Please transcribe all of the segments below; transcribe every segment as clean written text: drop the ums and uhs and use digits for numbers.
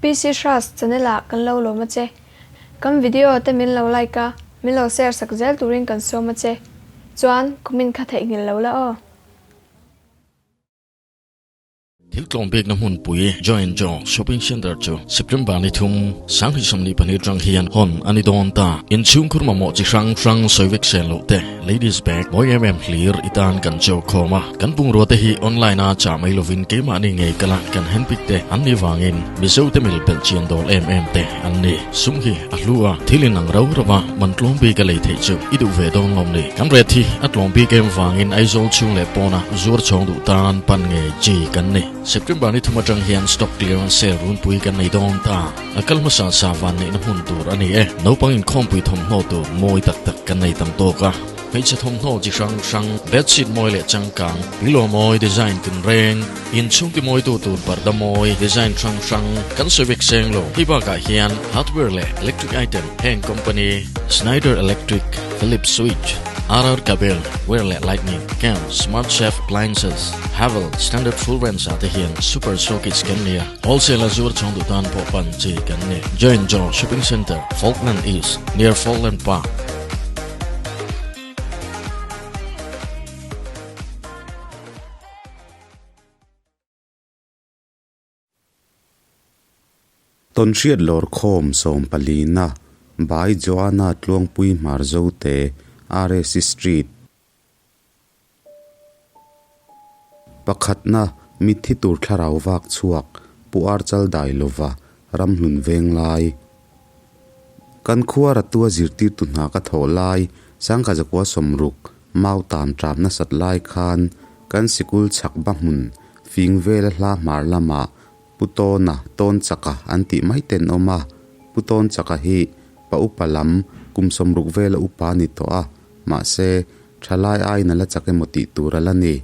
PC Hras channel ah kan lo lawm a che. Kan video te min lo like a, min lo share sak zel turin kan sawm a che. Chuan comment kha theihnghilh lo la aw. Thil tlawm bikna hmunpui Join Joe Shopping Centre chu September ni thum, Sanghnih 22 atang hian hawn a ni dawn ta. Inchhungkhur mamawh chi hrang hrang sawi vek sen loh te, ladies bag mawi em em hlir i tan kan cheu khawm a. Kan bungrua te hi online a chah mai lovin keimahni ngei kala kan handpick te an nih vangin Mizo te mil belh chian dawl em em te an ni. Sum hi a hlu a, thil in ang rau rau a, man tlawm bik a lei theih chu i duh ve dawn lawm ni. Kan ret hi a tlawm bik em vangin Aizawl chhung leh pawna zuar chhawng duh tan pan ngei chi kan ni. September ni thum atang hian stock clearance sale runpui kan nei dawn ta. A kal hmasa sa van neihna hmun tur a ni e. Naupang inkhawmpui thawmhnaw tur mawi tak tak kan nei tam tawk a. Hmeichhe thawmhnaw chi hrang hrang, bedsheet mawi leh changkang, pillow mawi design tinreng, inchhung ti mawitu tur parda mawi design hrang hrang kan sawi vek seng lo. Hei bakah hian hardware leh electric item heng company Schneider Electric, Philips Switch, RR Kabel, Wire leh Lightning, Cam, Smart Chef Appliances, Havel, Standard Full Range ah te hian super showcase kan nei a, wholesale a zuar chhawng duh tan pawh pan chi kan ni. Join Jaw Shopping Centre, Falkland East, near Falkland Park. Tawnhriat lawrkhawm sawmpalina, By Joanna Tluangpui Hmarzote, RSC Street. Pakhatna, Mitthi tur thlarau vak chhuak, Pu Archal Dailova, Ramhlun Venglai. Kan khua Ratua zirtirtu hna ka thawh lai, Sangkha zakua sawmruk, mau tam ṭam nasat lai khan kan sikul chhak ba hmun fing vela hla hmar lamah Pu Tawna tawn chaka an tih mai ten awm a. Pu Tawn chaka hi pa upa lam kum 60 vela upa a ni tawh a, mahse, ṭhalai aiin a la chak emaw tih tur a la ni.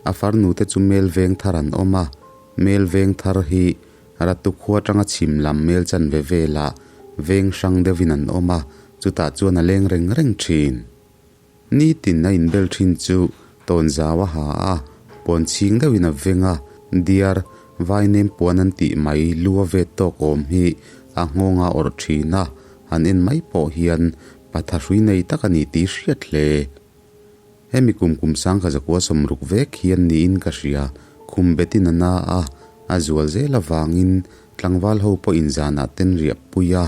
A farnu te chu mel veng thar an awm a, mel veng thar hi Ratu khua atanga chhim lam mel chanve velah veng hrang deuhin an awm a, chutah chuan a leng reng reng thin. Nitin a inbel thin chu tawn zau a ha a, puan chhing deuhin a veng a, diar vai nem puan an tih mai lu a vet tawk awm hi a nghawng a awrh thin a, han en mai pawh hian patha hrui nei tak a ni tih hriat hle. Hemi kum kum sangkha zakua 60 vek hian niin ka hria, khum betin a na a, a zual zel avangin tlangval ho pawh inzanah ten riah pui a.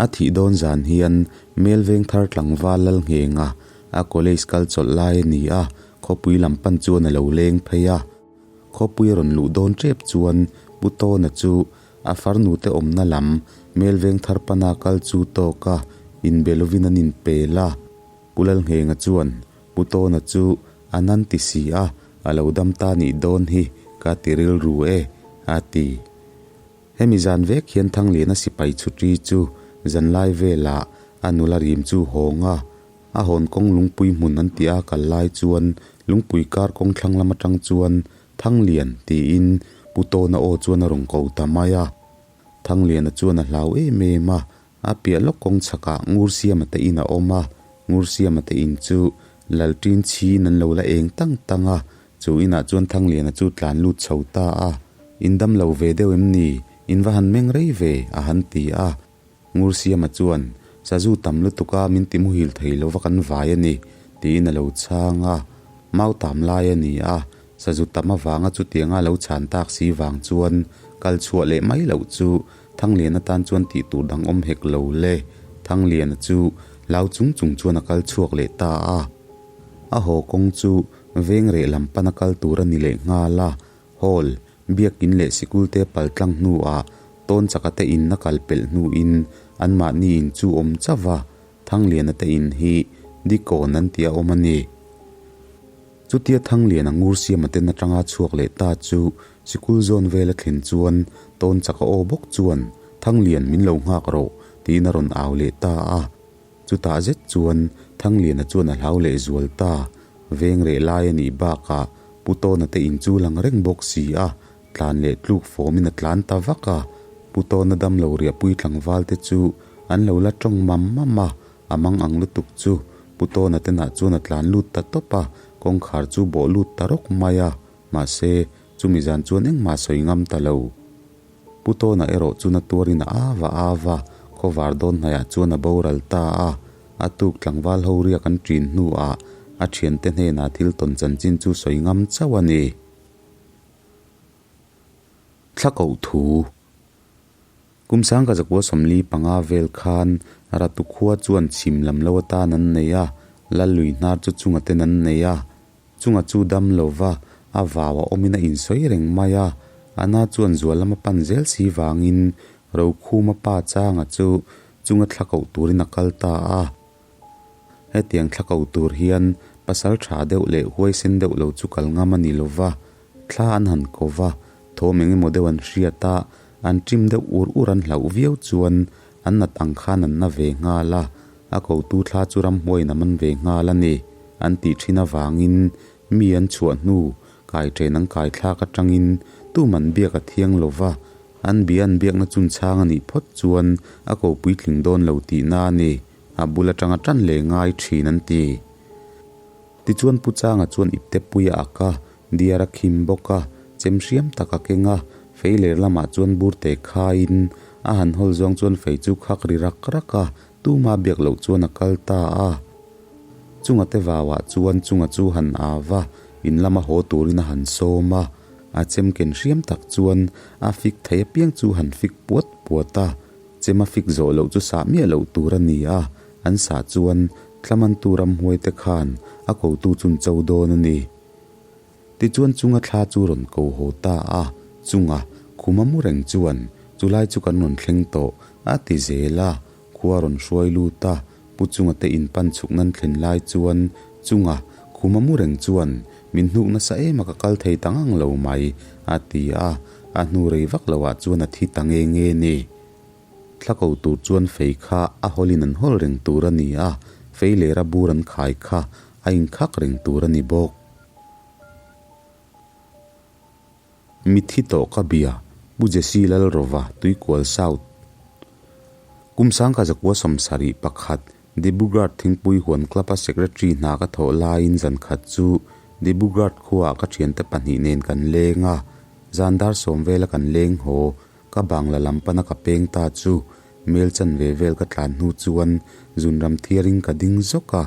A thih dawn zan hian Mel Vengthar tlangval lal nghenga a college kal chawlh lai a ni a, khawpui lam pan chuan a lo leng phei a. Khawpui a rawn luh dawn tep chuan Pu Tawna chu a farnute awmna lam Mel Vengthar pana kal chu tawk a, inbe lovin an inpel a. Pu Lalnghenga chuan Pu Tawna chu a nan ti si a, a lo dam ta nih dawn hi ka ti rilru e, a ti. Hemi zan vek hian Thangliana sipai chhutri chu zanlai velah a nula rim chu hawng a, a hawn kawng lungpui hmun an tih a kal lai chuan lungpui kar kawng thlang lam atang chuan Thanglian tiin Pu Tawna aw chuan a rawn ko ta mai a. Thangliana chuan a hlau em em a, A piah lawk kawng chhakah Ngursiama te in a awm a, Ngursiama te in chu Lalṭin chhin an lo la eng tang tang a, chu inah chuan Thangliana chu tlan lut chho ta a, In dam lo ve deuh em ni? In va han meng rei ve? a han ti a. Ngursiama chuan, Sazu tam lutuk a, min ti muhil thei lo va kan vai a ni, tiin a lo chhang a. Mau tam lai a ni a, sazu tam avanga chutianga lo chhan tak si vang chuan kal chhuah leh mai loh chu Thangliana tan chuan tih tur dang awm hek lo le. Thangliana chu lau chung chung chuan a kal chhuak leh ta a. A haw kawng chu veng reh lam pana kal tur a ni leh nghal a. Hall, biakin leh sikul te pal tlang hnuah tawn chaka te in a kal pelh hnuin anmahni in chu awm chauh va, Thangliana te in hi Dikawn an tih a awm a ni. Chutia Thangliana ngur siama ten atanga chhuak leh ta chu sikul zawn vel a thlen chuan tawn chak a aw bawk chuan Thanglian min lo nghak rawh tiin a rawn au leh ta a. Chutah zet chuan Thangliana chuan a hlau leh zual ta. Veng reh lai a nih bakah Pu Tawna te in chu lang reng bawk si a, tlan leh tluk fawmin a tlan ta vak a. Pu Tawna damlo riahpui tlangval te chu an lo la tawng mam mam a, A mang ang lutuk chu Pu Tawna te nah chuan a tlan lut ta tawp a, kawngkhar chu bawh lut ta rawk mai a, mahse, chumi zan chuan engmah sawi ngam ta lo. Pu Tawna erawh chu na tuarin a ava ava, khawvar dawn hnaiah chuan a boral ta a. A tuk tlangval ho riak an ṭin hnuah a ṭhiante hnenah thil tawn chanchin chu sawi ngam chauh a ni. Thla koh thu. Kum sangka zakua 45 vel khan Ratu khua chuan chhim lam lo atan an nei a, Lallui hnar chu chunga ten an nei a. Chunga chu dam lova a vau a awmin a insawi reng mai a, a na chuan zual lama pan zel si vangin Rokhuma pa changa chu chunga thla koh turin a kal ta a. Hetiang thla ko tur hian pasal tha deuh leh huaisen deuh lo chu kal ngam a ni lova, thla an han ko va, thawm eng emaw deuh an hriat a, an ṭim deuh ur ur an hlauh viau chuan an nat ang khan an na ve nghal a, a kotu thla chu ramhuaiin a man ve nghal a ni an tih ṭhin avangin mi an chhuah hnu kai ṭhen an kai thlak aṭangin tuman biak a thiang lova, An bia an biakna chunchang a nih phawt chuan a ko puitling dawn lo tihna a ni, a bul atanga tan leh ngai thin an ti. Tichuan Pu Changa chuan ipte pui a ak a, diar a khim bawk a, chem hriam tak a keng a, fei ler lamah chuan burte khaiin a han hawl zawng chuan fei chu khak ri rak rak a, tuma biak loh chuan a kal ta a. Chunga te vauah chuan chunga chu han au va, in lama haw turin a han sawm a. A chem ken hriam tak chuan a fik thei apiang chu han fik puat puat a, chem a fik zawh loh chu sah miah loh tur a ni a, an sah chuan thlamantu ramhuai te khan a kotu chun cho dawn a ni. Tichuan chunga thla chu rawn ko haw ta a, chunga khuma mu reng chuan chulai chu kan rawn thleng tawh a ti zel a, Khua rawn hruai lut a, Pu Chunga te in pan chhuk nan thlen lai chuan Chunga, khuma mu reng chuan min hnuk nasa em a ka kal thei ta ngang lo mai, a ti a, a hnu rei vak lo ah chuan a thi ta nge nge ni. Thla ko tur chuan fei kha a hawlin an hawl reng tur a ni a, fei lera bur an khai kha a inkhak reng tur a ni bawk. Mitthi tawh ka bia, Pu Jesse Lalrova, Tuikual South. Kum sangka zakua 71, Dibrugarh Thingpui Huan Club-a Secretary hna ka thawh laiin zan khat chu Dibrugarh khuaah ka thiante pahnih nen kan leng a, zan dar sawm vela kan leng haw, ka bangla lam pana ka peng ta chu mel chanve vel ka tlan hnu chuan zunram thiarin ka ding zawk a.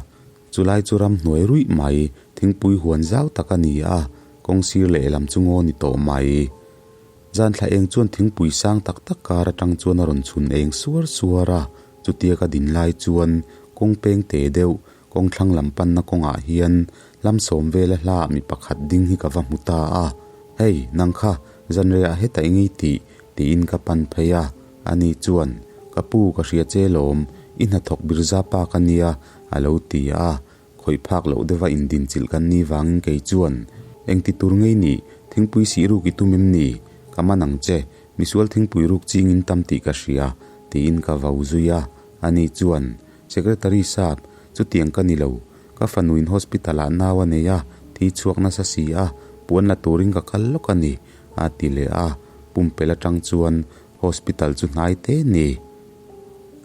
Chulai chu ramhnuai ruih mai, thingpui huan zau tak a ni a, kawng sir lehlam chu ngaw ni tawh mai. Zan thla eng chuan thingpui sang tak tak kar atang chuan a rawn chhun eng suar suar a, chutia ka din lai chuan kawng peng te deuh, kawng thlang lam panna kawngah hian lam sawm vela hla mi pakhat ding hi ka va hmu ta a, Hei, nang kha, zanreiah hetah i ngei tih, tiin ka pan phei a, ani chuan, Ka pu, ka hria che lawm, i hnathawk birza pa ka nia, A lo ti a, khawih phak loh deuha indinchilh kan ni vangin kei chuan, Engti tur ngei nih, thingpui sih ruk i tum em ni? Ka man ang che, misual thingpui ruk chingin tam tih ka hria, tiin ka vau zui a. Ani chuan, Secretary sap, chutiang ka ni lo, ka fanuin hospital ah nau a nei a, thi chhuak nasa si a, puan la turin ka kal lawk a ni, a ti leh a, pumpelh atang chuan hospital chu hnai te ni.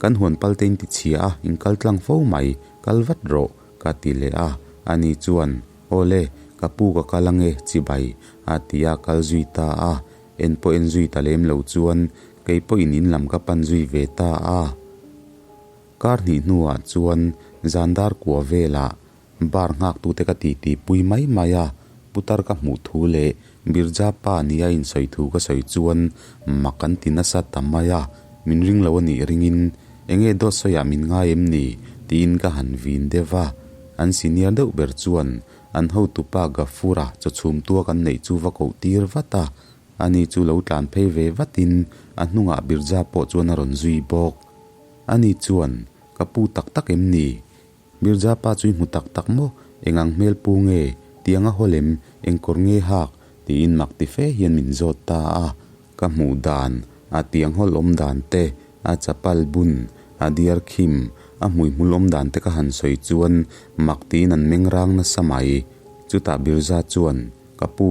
Kan huan pal te in ti chhia a, in kal tlang fo mai, kal vat rawh, ka ti leh a. Ani chuan, Aw le, ka pu ka kal ange, chibai, a ti a, kal zui ta a. En pawh en zui ta lem lo chuan kei pawhin in lam ka pan zui ve ta a. Kar hnih hnuah chuan zan dar kua velah Bar nghaktute ka titi pui mai mai a, putar ka hmuh thu leh Birja pa nia insawi thu ka sawi chuan mak an ti nasa ta mai a, min ring lo a nih ringin enge dawt sawiah min ngai em ni tiin ka han vin deuh va, an senior deuh ber chuan an hotupa Gafura chawchhum tua kan neih chu va koh tir vat a, ani chu lo tlan phei ve vatin a hnungah Birja pawh chuan a rawn zui bawk. Ani chuan, Ka pu tak tak em ni? Mirza pa chu i hmu tak tak maw? Eng ang hmel pu nge? Tiang a haw lem, eng kawr nge hak? tiin mak ti fe hian min zawt ta a. Ka hmuh dan, a tiang hawl awm dan te, a chapal bun, a diar khim, a hmuihmul awm dan te ka han sawi chuan mak tiin an meng rang nasa mai. Chutah Birza chuan, Ka pu,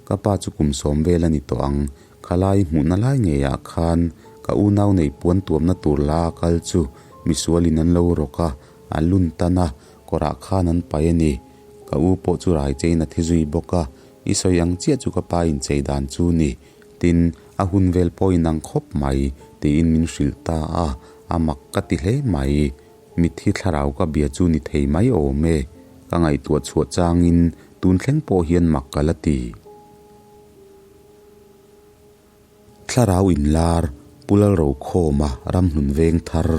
ka pa chu kum sawm vel a ni tawh ang, Khalai hmuhna lai ngeiah khan ka unau nei puan tuamna tur la a kal chu misualin an lo rawk a, a lun tan a, kawrah khan an pai a ni. Ka u pawh chu rai chein a thi zui bawk a, i sawi ang chiah chu ka pa inchei dan chu ni. Tin, A hun vel pawh inang khawp mai, tiin min hrilh ta a, a mak ka ti hle mai. Mitthi thlarau ka bia chu ni thei mai awm e, ka ngaihtuah chhuah changin tun thleng pawh hian mak ka la ti. Thlarau inlar, Pu Lalrokhawma ramhlun veng thar.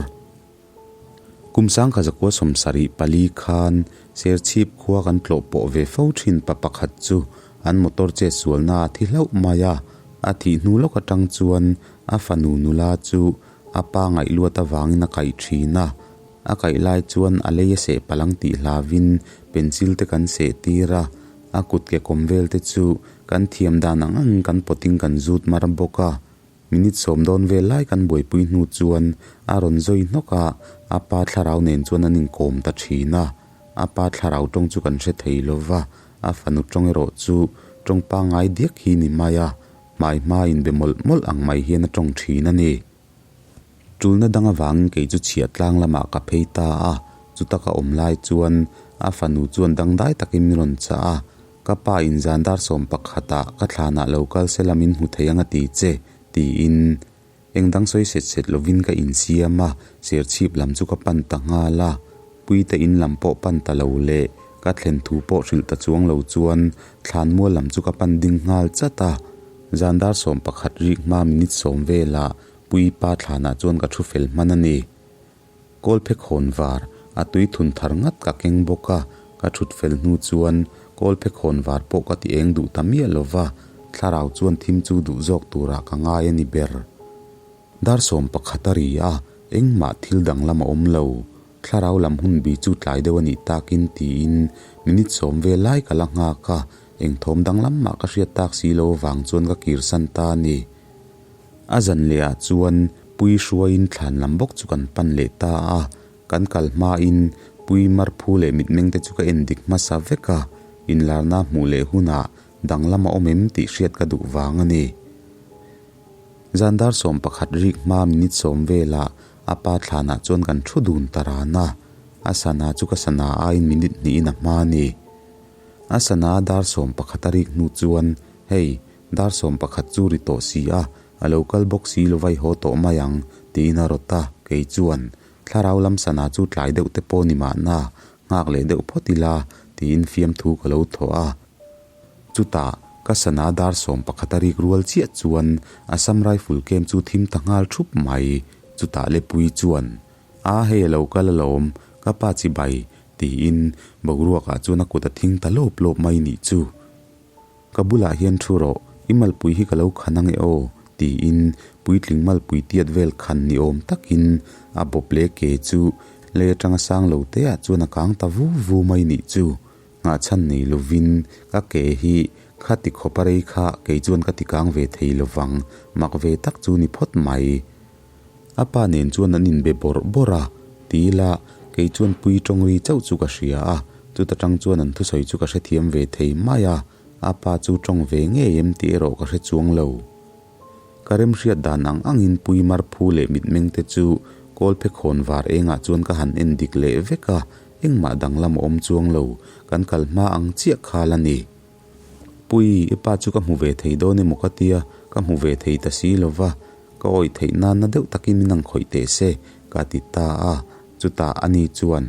Kum sangkha zakua 74 khan Serchhip khua kan tlawh pawh ve fo thin pa pakhat chu an motor chet sualna a thi hlauh mai a, a thih hnu lawk atang chuan a fanu nula chu a pa ngaih luat avangin a kaih thin a, a kaih lai chuan a lei a seh palang tih hlavin pencil te kan seh tir a, a kut ke kawm vel te chu kan thiam dan ang angin kan pawtin kan zut mar bawk a. Minute sawm dawn vel lai kan buaipui hnu chuan a rawn zawi hnawk a, a pa thlarau nen chuan an inkawm ta thin a. A pa thlarau tawng chu kan hre thei lo va, a fanu tawng erawh chu tawng pangngai diak hi ni mai a, hmai hma inbe mawlh mawlh ang mai hian a tawng thin a ni. Tulna dang avangin kei chu chhiah tlang lamah ka phei ta a, chuta ka awm lai chuan a fanu chuan dangdai takin min rawn chah a, Ka pa in zan dar 11 ah ka thlanah lo kal se la min hmu thei ang a ti che, tiin eng dang sawi set set lovin ka insiam a, serchhip lam chu ka pan ta nghal a, Puite in lam pawh pan ta lo leh ka thlen thu pawh hrilh ta chuang lo chuan thlanmual lam chu ka pan ding nghal chat a, zan dar 11 rik hma minute sawm velah Pui pa thlanah chuan ka thu fel hman a ni. Kawlphe khawn var a tui thun thar ngat ka keng bawk a, ka thut fel hnu chuan kawlphe khawn var pawh ka ti eng duh ta miah lo va, thlarau chuan thim chu duh zawk turah ka ngai a ni ber. Dar 11 a ri a, engmah thil danglam a awm lo. Thlarau lam hun bi chu tlai deuh a nih takin tiin minute sawm vel lai ka la nghak a, eng thawm danglam mah ka hriat tak si lo avang chuan ka kirsan ta a ni. A zan leh ah chuan Pui hruaiin thlan lam bawk chu kan pan leh ta a, kan kal hmain Pui marphu leh mitmeng te chu ka en dik hmasa vek a, inlarna hmuh leh hunah danglam a awm em tih hriat ka duh vang a ni. Zan dar 11 rik hma minute sawm velah a pa thlanah chuan kan thu dun ta ran a, a sana chu ka sana aiin minute hnihin a hma a ni. A sana dar 11 a rik hnu chuan hei Dar 11 chu ri tawh si a, a lo kal bawk si lo vai haw tawh mai ang, tiin a rawt a, kei chuan, Thlarau lam sana chu tlai deuh te pawh ni mahna, nghak leh deuh phawt ila, tiin fiamthu ka lo thawh a. Chutah, ka sana dar 11 a rik rual chiah chuan Assam Rifle kem chu thim ta nghal thup mai, chutah Lepui chuan, A hei a lo kal alawm, ka pa chibai, tiin boruakah chuan a kut a thing ta lawp lawp mai nih chu. Ka bulah hian thu rawh, i malpui hi ka lo khan ange aw, tiin puitling malpui tiat vel khan ni awm takin a bawp leh ke chu lei atanga sang lo te ah chuan a kang ta vu vu mai nih chu. Nghahchhan nei lovin ka ke hi kha ti khawp a rei kha kei chuan ka ti kang ve thei lovang, mak ve tak chu ni phawt mai. A pa nen chuan an inbe bawrh bawrh a, ti ila kei chuan pui tawng ri chauh chu ka hria a, chuta tang chuan an thusawi chu ka hrethiam ve thei mai a, a pa chu tawng ve ngei em tih erawh ka hre chuang lo. Ka remhriat dan ang angin pui marphu leh mitmeng te chu kawlphe khawn var engah chuan ka han en dik leh vek a, engmah danglam a awm chuang lo, kan kal hma ang chiah khal a ni. Pui, i pa chu ka hmu ve thei dawn emaw ka tia, ka hmu ve thei ta si lo va, ka awih theih nana deuh takin min ang khawih teh se, ka ti ta a. Chutah ani chuan,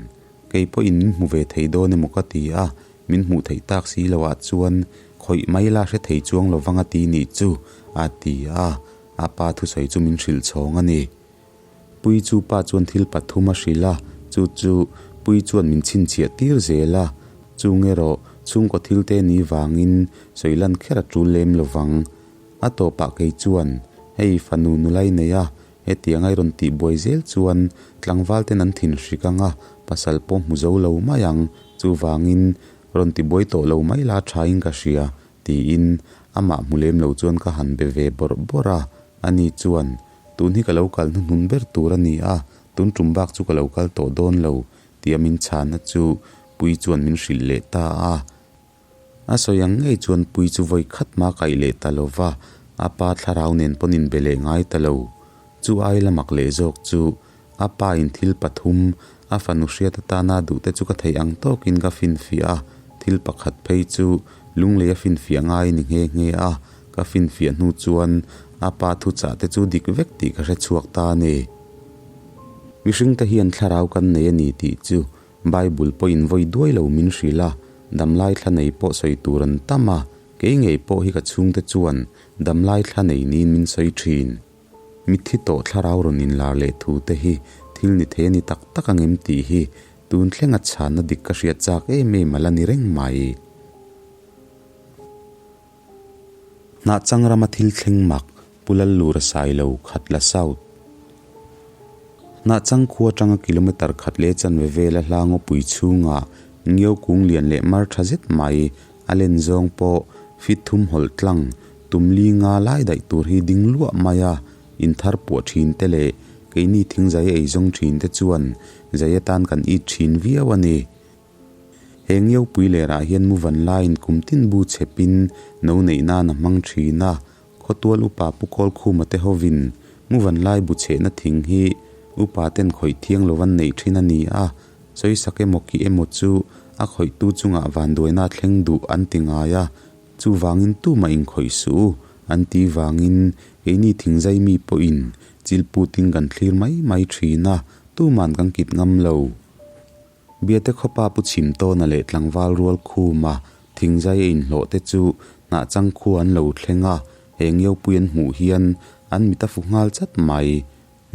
Kei pawhin min hmu ve thei dawn emaw ka ti a, min hmuh theih tak si lo ah chuan khawih mai la hre thei chuang lo vang a ti nih chu, a ti a. A pa thusawi chu min hrilh chhawng a ni. Pui chu pa chuan thil pathum a hrilh a, chu chu Pui chuan min chhinchhiah tir zel a, chung erawh chhungkaw thil te ni vangin sawi lan kher a tul lem lo vang. A tawpah kei chuan, Hei fanu nulai nei a, hetiang a i rawn tih buai zel chuan tlangval ten an thin hrik ang a, pasal pawh hmu zo lo mai ang, chuvangin rawn ti buai tawh lo mai la thain ka hria, tiin amah hmu lem lo chuan ka han be ve bawrh bawrh a, ani chuan, Tun hi ka lo kal hnuhnun ber tur a ni a, tun tum bak chu ka lo kal tawh dawn lo, tia min chhana chu Pui chuan min hrilh leh ta a. A sawi ang ngei chuan Pui chu vawi khat hma kaih leh ta lo va, a pa thlarau nen pawn inbe leh ngai ta lo. Chu ai la mak leh zawk chu a pa in thil pathum a fanu hriat atana duh te chu ka theih ang tawkin ka finfiah a, thil pakhat phei chu lunglei a finfiah ngai a ni nghe nghe a, ka finfiah hnu chuan. A pa thuchah te chu dik vek tih ka hre chhuak ta a ni. Mihringte hian thlarau kan nei a ni tih chu Bible pawhin vawi duai lo min hrilh a, damlai thla nei pawh sawi tur an tam a, kei ngei pawh hi ka chhungte chuan damlai thla nei niin min sawi thin. Mitthi tawh thlarau rawn inlar leh thu te hi thil ni thei a ni tak tak ang em tih hi tun thlenga chhanna dik ka hriat chak em em a la ni reng mai. Hnahchang rama thil thleng mak Pu Lallura Sailo khat la South. Hnahchang khua atanga kilometre khat leh chanve vela hla ngawpui chhungah Ngiau kung lian leh mar tha zet mai a len zawng pawh fit thum hawlh tlang tum li nga lai daih tur hi ding luah mai a, inthar puah thin te leh keini thingzai ei zawng thin te chuan zai atan kan it thin viau a ni. He Ngiaupui lerah hian Muvan laiin kum tin bu chhepin no neih nan a hmang thin a, Khawtual upa Pu Kawlkhuma te hovin Muvan lai bu chhehna thing hi upa ten khawih thiang lovan neih thin a ni a, sawisak emaw kih emaw chu a khawihtu chungah vanduaina a thleng duh an ti ngai a, chuvangin tumah inkhawih suh u an ti vangin keini thingzai mi pawhin chil putin kan thlir mai mai thin a, tuman kan kit ngam lo. Biate khawpa Pu Chhimtawna leh tlangval rual khuma thingzai a inhlawh te chu hnahchang khua an lo thleng a, he Ngiaupui an hmuh hian an mit a fu nghal chat mai.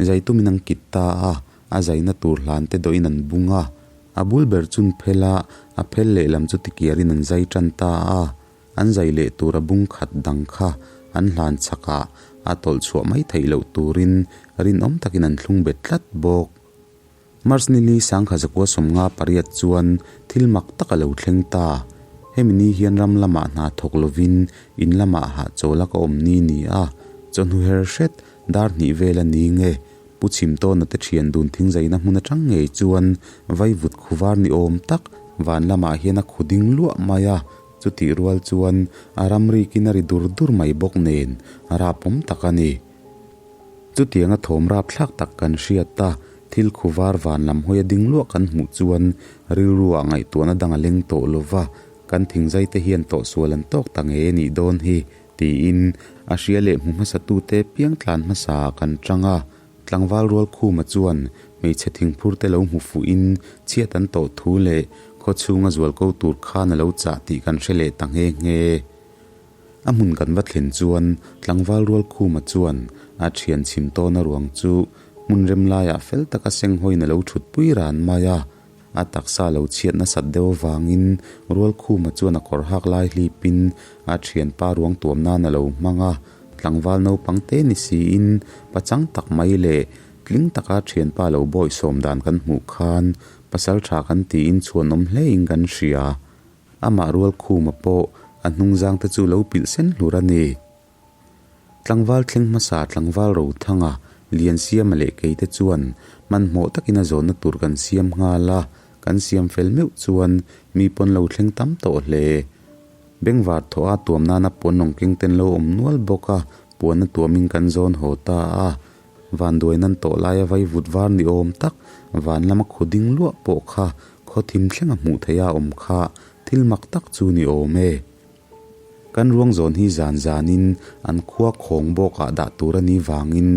Zaitumin an kit ta a, a zaina tur hlan te dawhin an bung a, a bul ber chun phel a, a phel lehlam chu tikiarin an zai tan ta a, an zai leh tur a bung khat dang kha an hlan chhakah a tawlh chhuah mai theih loh turin rinawm takin an thlung bet tlat bawk. March nili sangkha zakua 58 chuan thil mak tak a lo thleng ta. Hemi ni hian ram lamah hna thawk lovin in lamah hahchawl a ka awm ni ni a, chawhnu her hret dar hnih vel a ni nge. Pu Chhimtawna te thian dun thingzaina hmun atang ngei chuan vaivut khuvar ni awm tak van lamah hian a khu ding luah mai a, chutih rual chuan a ramrikin a ri dur dur mai bawk nen a rapawm tak a ni. Chutianga thawm rapthlak tak kan hriat a, thil khuvar van lam hawia ding luah kan hmuh chuan rilru ah ngaihtuahna dang a leng tawh lo va, kan thingzai te hian tawhsual an tawk ta ngei a nih dawn hi, tiin a hria leh hmu hmasa tute piang tlan hmasa ah kan tang a. Tlangval rual khuma chuan hmeichhe thingphur te lo hmu fuhin chhiat an tawh thu leh khawchhunga zualko tur khan a lo chah tih kan hre leh ta nghe nghe. A hmun kan va thlen chuan tlangval rual khuma chuan a thian chhim tawna ruang chu hmun rem laiah fel taka senghawiin a lo thutpui ran mai a. A taksa lo chhiat nasat deuh avangin rual khuma chuan a kawr hak lai hlipin a thianpa ruang tuam nan a lo hmang a. Tlangval naupang te ni siin pachang tak mai leh tling taka thianpa lo bawihsawm dan kan hmuh khan pasal tha kan tiin chhuanawm hlein kan hria. Amah rual khuma pawh a hnungzang te chu lo pilh sen hlur a ni. Tlangval thleng hmasa Tlangval Rothanga, Liansiama leh keite chuan hmanhmawh takin a zawnna tur kan siam nghal a, kan siam fel meuh chuan mi pawn lo thleng tam tawh hle. Bengvar thawh a tuam nana puan lawng keng ten lo awm nual bawk a, puan a tuamin kan zawn haw ta a. Vanduai nan tawh laia vaivut var ni awm tak, van lama khu ding luah pawh kha khaw thim thlenga hmuh theih a awm kha thil mak tak chu ni awm e. Kan ruang zawn hi zan zanin an khua khawng bawkah dah tur a nih vangin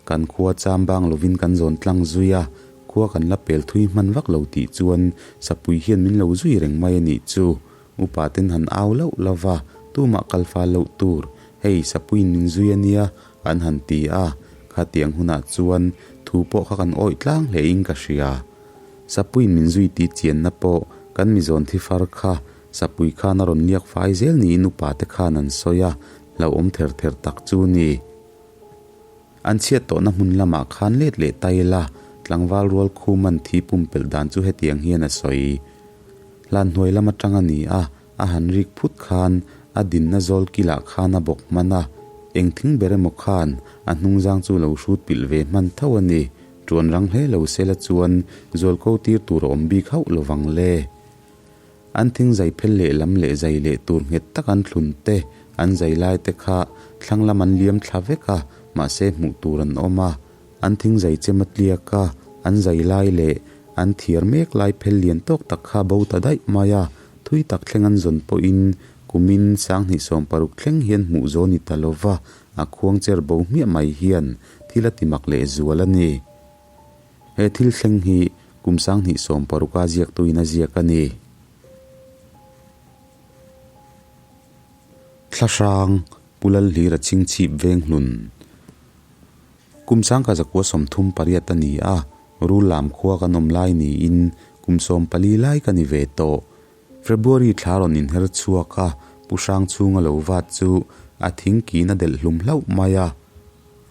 kan khua cham bang lovin kan zawn tlang zui a, khua kan la pel thui hman vak lo tih chuan sapui hian min lo zui reng mai a nih chu. Upa ten han au loh lo va, tumah kal fal loh tur, hei sapuiin min zui a nia, an han ti a, khatiang hunah chuan thu pawh kha kan awih tlang hlein ka hria. Sapuiin min zui tih chianna pawh kan mizawn thi far kha sapui khan a rawn liak fai zel niin upa te khan an sawi a, hlauhawm ther ther tak chu ni. An chhiat tawhna hmun lamah khan let leh ta ila, tlangval rual khuman thi pumpelh dan chu hetiang hian a sawi. Hlan hnuai lam atang a ni a, a han rik phut khan a dinna zawl kilah khan a bawk hman a, eng thing ber emaw khan a hnungzang chu lo hrut pilh ve hman tho a ni. Tuan rang hle lo sela chuan zual ko tir tur a awm bik hauh lo vang le. An thing zai phel leh lam leh zai leh tur nghet tak an thlun te, an zai lai te kha thlang lam an liam thla vek a, mahse hmuh tur an awm a. An thing zai chem a tliak a, an zai lai leh an thiar mek lai phel lian tawk tak kha bo ta daih mai a, thui tak thleng an zawn pawhin kumin 2016 thleng hian hmuh zawn ni ta lo va. A khuang cher bo hmiah mai hian thil a ti mak leh zual a ni. He thil thleng hi kum 2016 a ziaktuin a ziak a ni. Thlahrang, Pu Lalhlira chhingchhip veng hlun. Kum 1938 a ni a, Rullam khua kan awm lai niin kum 14 lai ka ni ve tawh. February thla rawn inher chhuak a, Pu Hrangchhunga lo vat chu a thing kin a delh hlum hlauh mai a.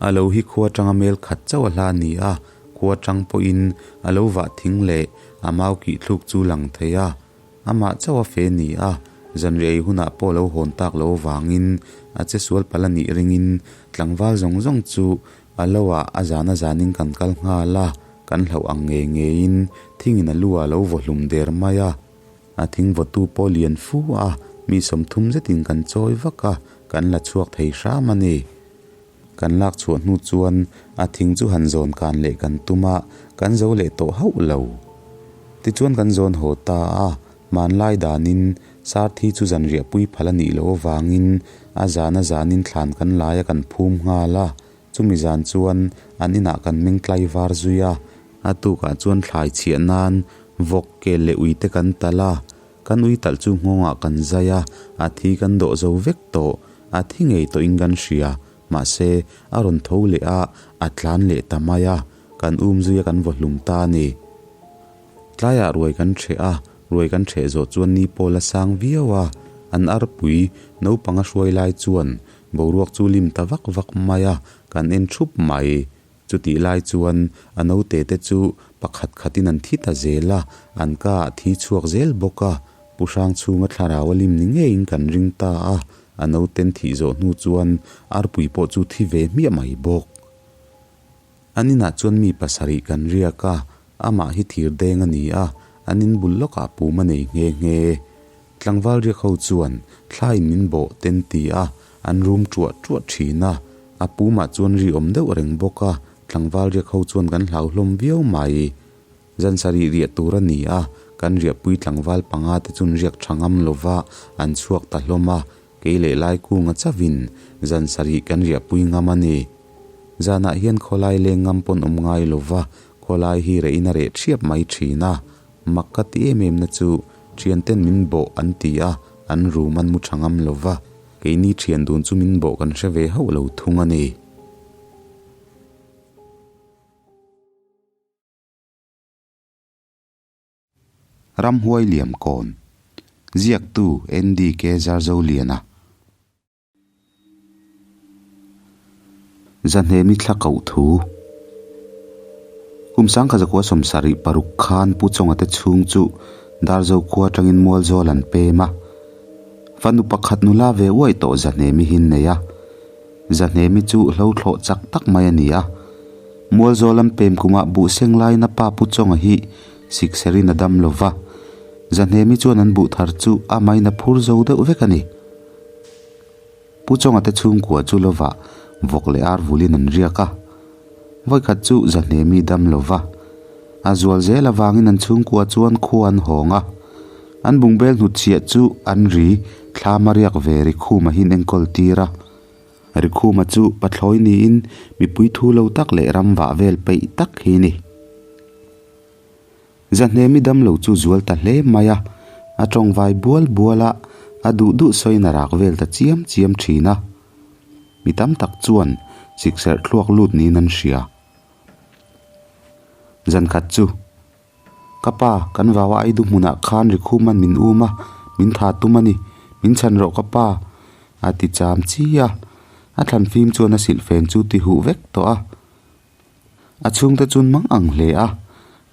A lo hi khua tanga mel khat chauh a hla a ni a, khua tang pawhin a lo vah thing leh a mau kih thluk chu lang thei a. Amah chauh a fe ni a, zanriah ei hunah pawh lo hawn tak lo avangin a che sual palh a nih ringin tlangval zawng zawng chu a lo ah a zan a zanin kan kal nghal a, kan hlauh ang ngei ngeiin thingin a lu ah lo vaw hlum der mai a. A thing vawtu pawh lian fu a, mi 30 zetin kan chawi vak a, kan la chhuak thei hram a ni. Kan lak chhuah hnu chuan a thing chu han zawn kan leh kan tum a, kan zo leh tawh hauh lo. Tichuan kan zawn haw ta a, hmanlai danin Sarthi chu zanriah pui phal a nih loh avangin a zan a zanin thlan kan lai a kan phum nghal a, chumi zan chuan an inah kan meng tlaivar zui a, a tukah chuan thlai chhiah nan vawk kel leh ui te kan talh a, Kan ui talh chu nghawngah kan zai a, a thi kan dawh zo vek tawh, a thi ngei tawhin kan hria. Mahse, a rawn tho leh a, a tlan leh ta mai a, kan um zui a kan vaw hlum ta a ni. Tlaiah ruai kan ṭheh a, ruai kan ṭheh zawh chuan ni pawl a sang viau a, an arpui naupang a hruai lai chuan boruak chu lim ta vak vak mai a, kan en ṭhup mai. Chutih lai chuan a naute te chu pakhat khatin an thi ta zel a, an ka ah thi chhuak zel bawk a. Pu Hrangchhunga thlarau a lim ni ngeiin kan ring ta a, a nauten thih zawh hnu chuan arpui pawh chu thi ve hmiah mai bawk. An inah chuan mi pasarih kan riak a, amah hi thir deng a ni a, an in bul lawkah pum a nei nghe nghe. Tlangval riak ho chuan thlaiin min bawh ten ti a, an rum ṭuah ṭuah ṭhin a. A pumah chuan ri awm deuh reng bawk a, tlangval riak ho chuan kan hlau hlawm viau mai. Zan sarih riah tur a ni a, kan riahpui tlangval panga te chuan riak ṭha ngam lova an chhuak ta hlawm a, kei leh Laikunga chauhin zan sarih kan riahpui ngam a ni. Zanah hian khawlai leng ngam pawn awm ngai lova, khawlai hi rehin a reh ṭhiap mai ṭhin a. Mak ka ti em em na chu thianten min bawh an ti a, an room an mu tha ngam lo va, keini thian dun chu min bawh kan hre ve hauh lo thung a ni. Ramhuai Liamkawn, Ziaktu NDK Zarzoliana. Zahnemi thla koh thu. Kum 1976 khan Pu Chawnga te chhung chu Darzo khua atangin Mualzawl an pem a. Fanu pakhat nula ve uaih tawh Zahnemi hi an nei a. Zahnemi chu hlo thlawh chak tak mai a ni a. Mualzawl an pem kumah buhseng lain a pa Pu Chawnga hi sikserin a dam lo va. Zahnemi chuan an buh thar chu amahin a phur zo deuh vek a ni. Pu Chawnga te chhungkua chu lovah vawk leh ar vulin an riak a. Vawikhat chu Zahnemi dam lova a zual zel avangin an chhungkua chuan khua an hawng a. An bungbel hnutchhiah chu an ri thlam a riak ve Rikhuma hi an enkawl tir a. Rikhuma chu pathlawi niin mipui thu lo tak leh ram vah vel peih tak hi a ni. Zahnemi damlo chu zual ta hle mai a, a tawngvai bual bual a, a duh duh sawiin a rak vel ta chiam chiam thin a. Mi tam tak chuan sikserh thluak lut niin an hria. Zankhat chu, Ka pa, kan vau a Aidu hmunah khan Rikhuman min um a, min tha tum a ni, min chhan rawh ka pa, a ti cham chi a. A thlan fim chuan a silhfen chu ti huh vek tawh a. A chhungte chuan mang ang hle a,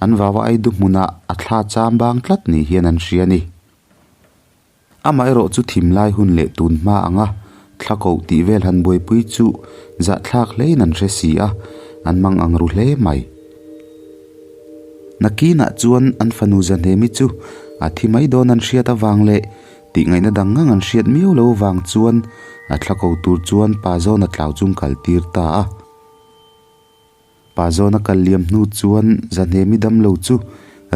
an vau a Aidu hmunah a thla cham bang tlat ni hian an hria a ni. Amaherawh chu thim lai hun leh tun hma anga thla koh tih vel han buaipui chu zahthlak hlein an hre si a, an mang ang ru hle mai. Nakinah chuan an fanu Zahnemi chu a thi mai dawn an hriat avang leh tihngaihna dang ngang an hriat miau lo vang chuan a thla ko tur chuan pa zawn a tlau chung kal tir ta a. Pa zawna kal liam hnu chuan Zahnemi damlo chu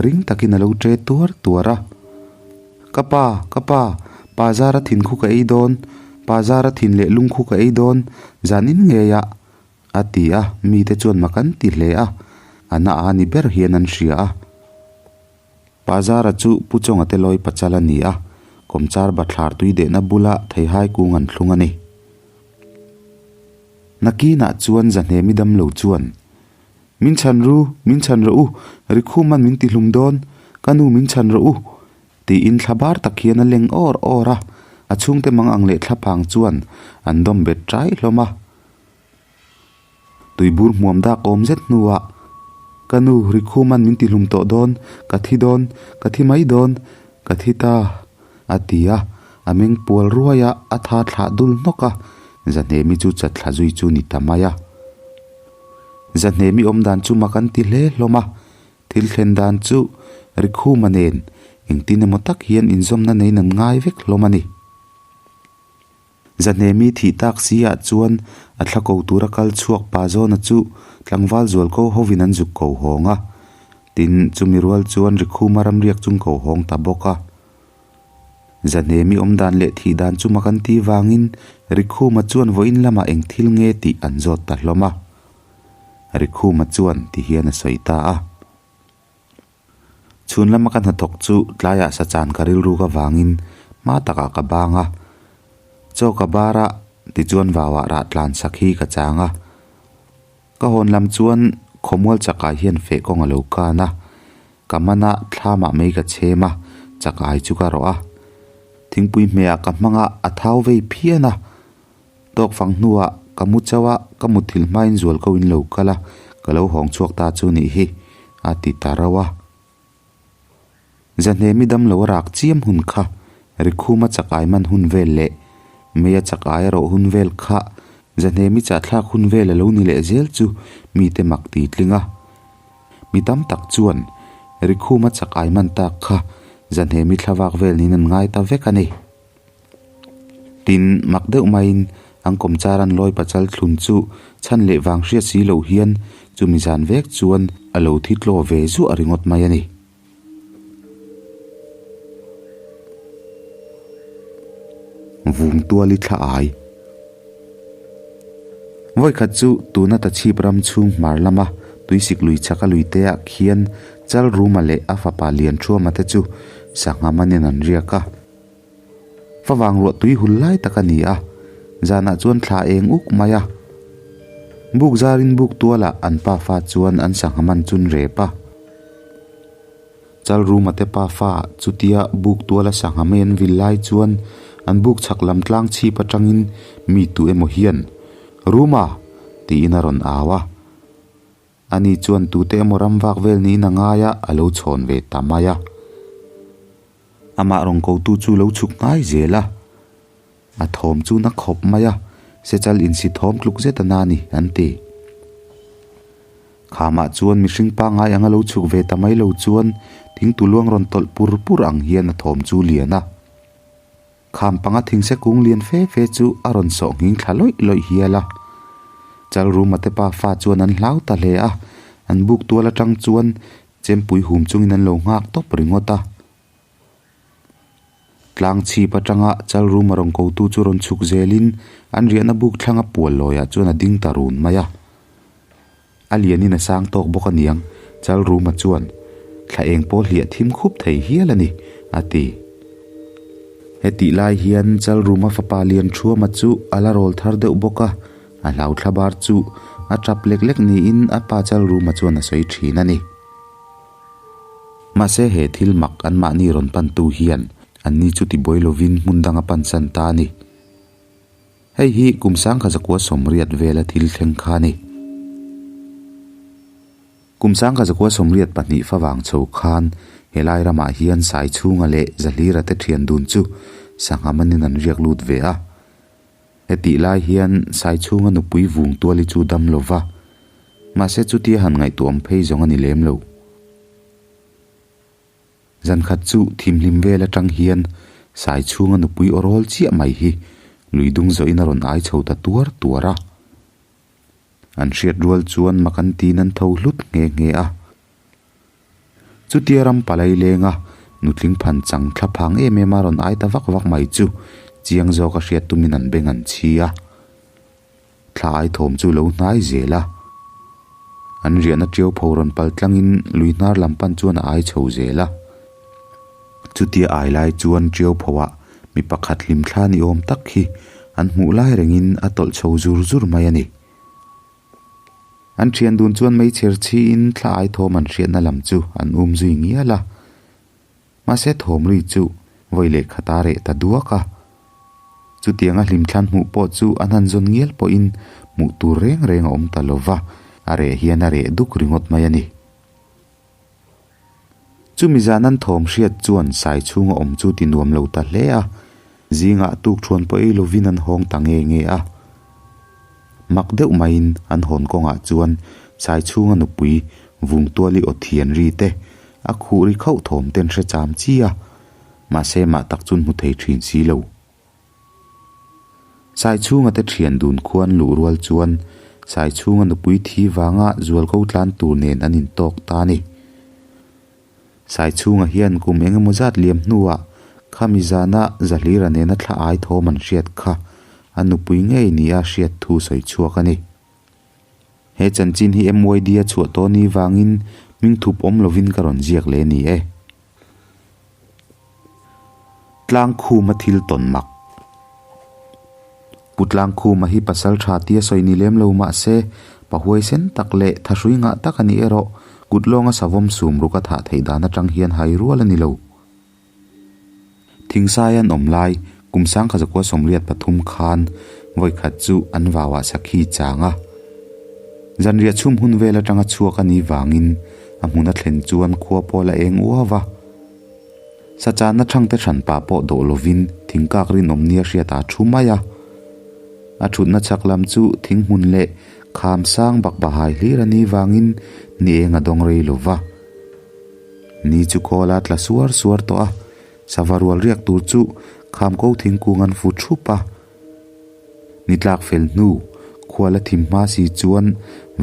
ring takin a lo ṭe tuar tuar a. Ka pa, ka pa, pa zara thin khu ka ei dawn. Pazara thin leh lungkhu ka ei dawn, zanin ngeiah, a ti a, mite chuan mak an ti hle a, a na a ni ber hian an hria a. Pazara chu Pu Chawnga te lawi pachal a ni a, kawmchar bathlar tui dehna bula theihai kung an thlung a ni. Nakinah chuan Zahnemi damlo chuan, Min chhan ru, min chhan rawh u, Rikhuman min tihlum dawn, ka nu min chhan rawh u, tiin thla bar tak hian a leng awr awr a, a chhungte mang ang leh thlaphang chuan an dawm bet ṭai hlawm a. Tuibur hmuam dak awm zet hnuah, Ka nu, Rikhuman min tihlum tawh dawn, ka thi dawn, ka thi mai dawn, ka thi ta, a ti a, a meng pual ruai a, a tha thlah dul hnawk a, Zahnemi chu chatthla zui chu ni ta mai a. Zahnemi awm dan chu mak an ti hle hlawm a, thil thlen dan chu Rikhuma nen engtin emaw tak hian inzawmna neiin an ngai vek hlawm a ni. Zahnemi thih tak si ah chuan a thla ko tura kal chhuak pa zawna chu tlangval zual ko hovin an zuk ko hawng a, tin chumi rual chuan Rikhuma ramriak chung ko hawng ta bawk a. Zahnemi awm dan leh thih dan chu mak an ti vangin Rikhuma chuan vawiin lamah eng thil nge tih an zawt ta hlawm a. Rikhuma chuan ti hian a sawi ta a. Chhun lama ka hnathawk chu tlaiah sachan ka rilruk avangin hma takah ka bang a, chaw ka bar a tichuan vauah rah tlan sak hi ka chang a. Ka hawn lam chuan khawmual chakah hian feh kawng a lo kan a, ka man a thlamah mei ka chhem a, chakai chu ka rawh a. Thingpui hmehah ka hmang a, a thau vei phian a. Tawk fang hnuah ka mu chauh a, ka mutthilh hmain zual ko in lo kal a, ka lo hawng chhuak ta chu nih hi, a ti ta rauh a. Zahnemi damlo a rak chiam hun kha, Rikhuma chakai man hun vel leh Meia chakai a rawh hun vel kha Zahnemi chahthlak hun vel a lo ni leh zel chu mite mak ti tling a. Mi tam tak chuan Rikhuma chakai man tak kha Zahnemi thlavak vel niin an ngai ta vek a ni. Tin, mak deuh maiin an kawmchar an lawi pachal thlun chu chhan leh vang hriat si loh hian chumi zan vek chuan a lo thi tlaw ve zuah ringawt mai a ni. Vung tual i thla ai. Vawikhat chu tuna Tachhip ram chhung hmar lama tuisik lui chhaka luite ah khian Chalruma leh a fapa Lianṭhuama te chu sangha manin an riak a. Favang ruah tui hul lai tak a ni a, zanah chuan thla eng uk mai a. Buk zarin buk tualah an pafa chuan an sangha man chun rep a. Chalruma te pafa chutia buk tuala sangha mai an vil lai chuan an buk chhak lam tlang chhip atangin mi tu emaw hian, Ruma! tiin a rawn au a. Ani chuan tute emaw ram vak vel niin a ngai a, a lo chhawn ve ta mai a. Amah rawn kotu chu lo chhuk ngai zel a, a thawm chu na khawp mai a, sechal insi thawm tluk zet a na ni, an ti. Khamah chuan mihring pangngai anga lo chhuk ve ta mai lo chuan thingtu luang rawn tawlh pur pur ang hian a thawm chu lian a. Kham panga thingse kung lian fe fe chu a rawn sawh nghing thla lawih lawih hial a. Chalruma te pafa chuan an hlau ta hle a, an buk tual atang chuan Chempui hum chungin an lo nghak tawp ringawt a. Tlang chhip atanga Chalruma rawn kotu chu rawn chhuk zelin an riahna buk thlanga pual lawiah chuan a ding ta run mai a. A lianin a sang tawk bawk aniang, Chalruma chuan thla eng pawh hliah thim khup thei hial a ni, a ti. Hetih lai hian Chalruma fapa Lianṭhuama chu a la rawl thar deuh bawk a, A hlau thla bar chu a tap lek lek niin a pa Chalruma chuan a sawi thin a ni. Mahse he thil mak anmahni rawn pantu hian anni chu tibuai lovin hmun dang a pansan ta a ni. Hei hi kum sangkha zakua sawmriat vela thil thleng kha a ni. Kum sangkha zakua 82 favang chho khan helai ramah hian Saichhunga leh Zahlira te thian dun chu sangha manin an riak lut ve a. Hetih lai hian Saichhunga nupui vung tuali chu dam lo va, mahse chutia han ngaihtuah awm phei zawng a ni lem lo. Zankhat chu thimhlim vel atang hian Saichhunga nupui aw rawl chiah mai hi lui dung zawhin a rawn ai chho ta tuar tuar a. An hriat rual chuan mak an tiin an tho hlut nghe nghe a. Chutia ram palai lenga nutling phan chang thla phang em em a rawn ai ta vak vak mai chu Chiang zawka hriat tumin an beng an chhi a. Thla ai thawm chu lo hnai zel a. An riahna ṭiau pho rawn pal tlangin lui hnar lam pan chuan a ai chho zel a. Chutia ai lai chuan ṭiau phoah mi pakhat hlimthla ni awm tak hi an hmuh lai rengin a tawlh chho zur zur mai a ni. An ṭhian dun chuan meichher chhiin thla ai thawm an hriatna lam chu an um zui ngial a. Mahse thawm ri chu vawi leh khat a reh ta duak a. Chutianga hlimthlan hmuh pawh chu an han zawn ngial pawhin hmuh tur reng reng a awm ta lo va, a reh hian a reh duk ringawt mai a ni. Chumi zan an thawm hriat chuan sai chhunga awm chu ti nuam lo ta hle a, zingah tuk thuan pawh ei lovin an hawng ta nge nge a. Mak deuh maiin an hawn kawngah chuan sai chhunga nupui Vungtuali aw thian ri te, a khuh ri khauh thawm ten hre cham chi a, mahse mah tak chun hmu thei thin si lo. Sai chhunga te thian dun khuan luh rual chuan sai chhunga nupui thi vanga zualko tlan tur nen an intawk ta a ni. Sai chhunga hian kum eng emaw zat liam hnuah khami zana Zahlira nena thla ai thawm an hriat kha a nupui ngei nia hriat thu sawi chhuak a ni. He chanchin hi MYD a chhuah tawh ni vangin hming thup awm lovin ka rawn ziak leh a ni e. Tlangkhuma thil tawn mak. Pu Tlangkhuma hi pasal tha tia sawi ni lem lo mah se, pa huaisen tak leh thahrui ngah tak a ni erawh kut lawnga savawm sum ruk a thah theih dan atang hian hai rual a ni lo. Thingsai an awm lai kum sangkha zakua 83 khan vawikhat chu an vauah sakhi chang a. Zanriah chhum hun vel atanga chhuak a nih vangin a hmun a thlen chuan khua pawh la eng uau a. Sachanna thangte hranpa pawh dawh lovin thingkak rinawm nia hriat a thu mai a. A thutna chhak lam chu thing hmun leh kham sang bakbahai hlir a nih vangin ni eng a dawng rei lo va. Ni chu kawl a tla suar suar tawh a, sava rual riak tur chu kham ko thingkung an fu thup a. Ni tlak fel hnu, khual a thim hma si chuan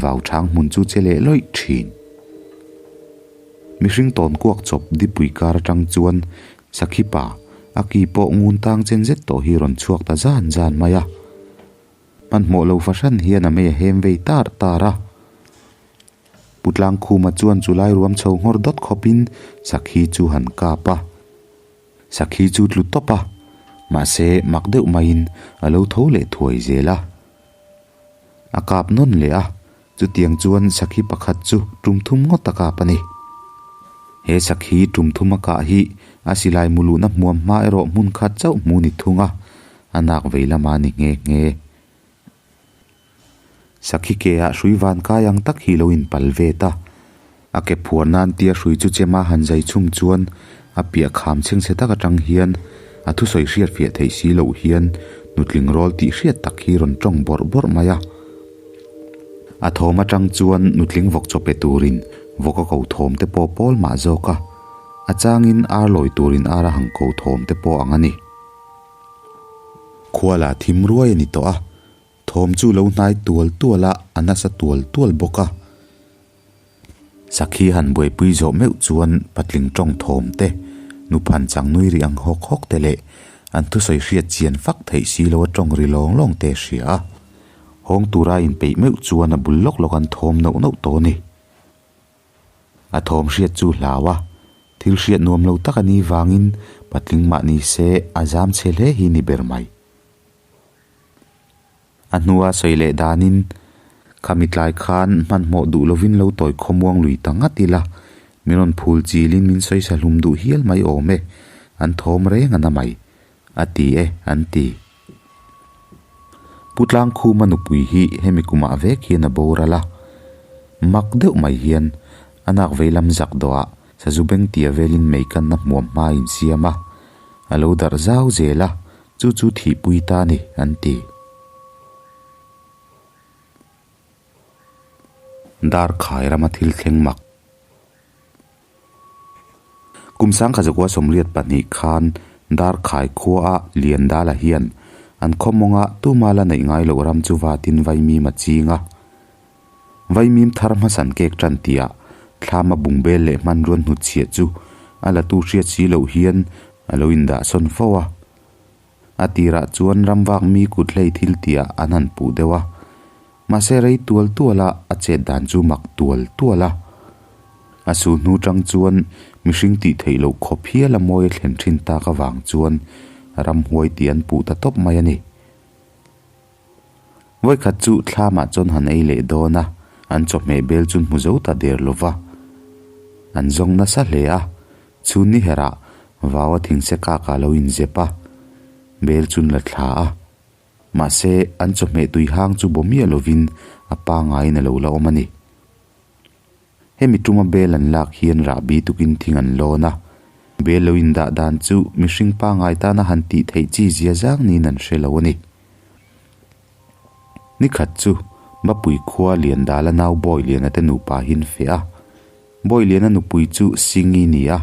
vau chhang hmun chu che leh lawih thin. Mihring tawn kuak chawp dipui kar atang chuan sakhi pa a ki pawh ngun tang chen zet tawh hi rawn chhuak ta zan zan mai a. Hmanhmawh lo fahran hian a mei a hem vei tar tar a. Pu Tlangkhuma chuan chulai ruam chho nghawr dawt khawpin sakhi chu han kap a. Sakhi chu tlu tawp a, mahse mak deuh maiin a lo tho leh thuai zel a. A kap nawn leh a, chutiang chuan sakhi pakhat chu tum thum ngawt a kap a ni. He sakhi tum thum a kah hi a silai mu luhna hmuam hma erawh hmun khat chauh hmu ni thung a, a nak vei lama ni nghe nghe. Sakhi ke ah hrui van kai ang tak hi lo inpal ve ta. A ke phuar nan tia hrui chu chema han zai chhum chuan a piah kham chhengchhe tak atang hian a thusawi hriat fiah theih si loh hian nutling rawl tih hriat tak hi rawn tawng bawrh bawrh mai a. A thawm atang chuan nutling vawk chaw pe turin vawk a ko thawm te pawh pawl mah zawk a, a changin ar lawi turin ar a hang ko thawm te pawh ang a ni. Khuala thim ruai a ni tawh a, thawm chu lo hnai tual tual a, a nasa tual tual bawk a. Sakhi han buaipui zawh meuh chuan patling tawng thawm te, nuphan chang nui ri ang hawk hawk te leh an thusawi hriat chian fak theih si lo a tawng ri lawng lawng te a hria a. Hawng tura inpeih meuh chuan a bul lawk lawk an thawm nauh nauh tawh a ni. A thawm hriat chu hlau a, thil hriat nuam lo tak a nih vangin patling mah ni se a zam chhe hle hi ni ber mai. A hnua sawi leh danin, Khami tlai khan hmanhmawh duh lovin lo tawi khawmuang lui ta ngat ila, min rawn phul chilin min sawisa hlum duh hial mai awm e, an thawm reng a na mai, a ti e, an ti. Pu Tlangkhuma nupui hi hemi kumah vek hian a boral a, mak deuh mai hian a nak veilam zak dawhah sazu beng tia velin mei kanna hmuam hma a insiam a, a lo darh zau zel a, chu chu thihpui ta a ni, an ti. Darkhai rama thil thleng mak. Kum 1982 khan Darkhai khuaah Liandala hian an khaw mawnga tuma la neih ngai loh ram chu vatin vaimim a ching a. Vaimim thar hmasan kek tan tihah thlama bungbel leh hmanruan hnutchhiah chu a latu hriat si loh hian a lo indah sawn fo a. A tirah chuan ramvak mi kut hlei thil tihah an han puh deuh a. Mahse rei tual tual a, a chet dan chu mak tual tual a. A su hnu tang chuan mihring tih theih loh khawp hial a mawi a thlen thin tak avang chuan ramhuai tih an puh ta tawp mai a ni. Vawikhat chu thlamah chuan han ei leh dawn a, an chawhmeh bel chu hmu zo ta der lo va. An zawng nasa hle a, chhun ni herah vau a thingse kak ah lo inzep a, bel chun la thla a. Mahse, an chawhmeh tui hang chu baw miah lovin a pangaiin a lo la awm a ni. Hemi tuma bel an lak hian rahbi tukin thing an lawn a, bel lo indah dan chu mihring pangai tana han tih theih chi zia zang niin an hre lo a ni. Nikhat chu Bapui khua Liandala nau Bawiliana te nupa hi an feh a. Bawiliana nupui chu Singi ni a,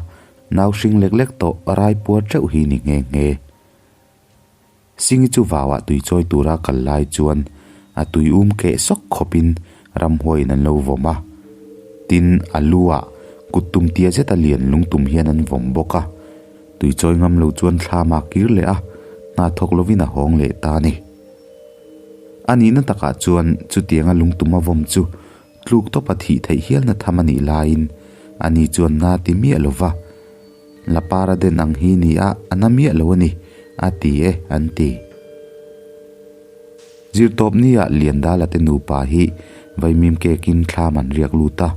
nau hring lek lek tawh raipuar teuh hi ni nghe nghe. Singi chu vauah tui chawi tura kal lai chuan a tui um keh sawk khawpin ramhuaiin an lo vawm a. Tin, a lu ah kut tum tia zeta lian lungtum hian an vawm bawk a. Tui chawi ngam lo chuan thlam a kir leh a, hna thawk lovin a hawng leh ta a ni. A nihna takah chuan chutianga lungtum a vawm chu tluk tawpa thih theih hialna tham a nih laiin ani chuan na ti miah lo va. Lapara den ang hi ni a, a na miah lo a ni, a ti e, an ti. Zirtawp nia Liandala te nupa hi vaimim kekin thlam an riak lut a.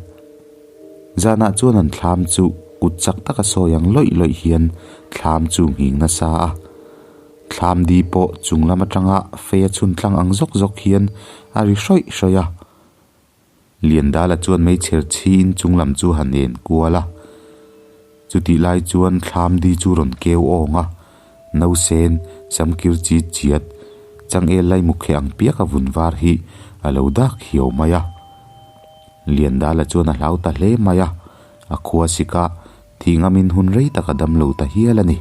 Zanah chuan an thlam chu kut chak taka sawi ang lawih lawih hian thlam chu nghing nasa a. Thlam di pawh chung lam atanga fei a chhun tlang ang zawk zawk hian a ri hrawih hrawih a. Liandala chuan meichher chhiin chung lam chu han en kual a. Chutih lai chuan thlam di chu rawn keu awng a, nausen, samkir chi chiat, changel lai mukhe ang piak a vun var hi a lo dak hiau mai a. Liandala chuan a hlau ta hle mai a, a khua sik a, thih ngamin hun rei tak a dam lo ta hial a ni.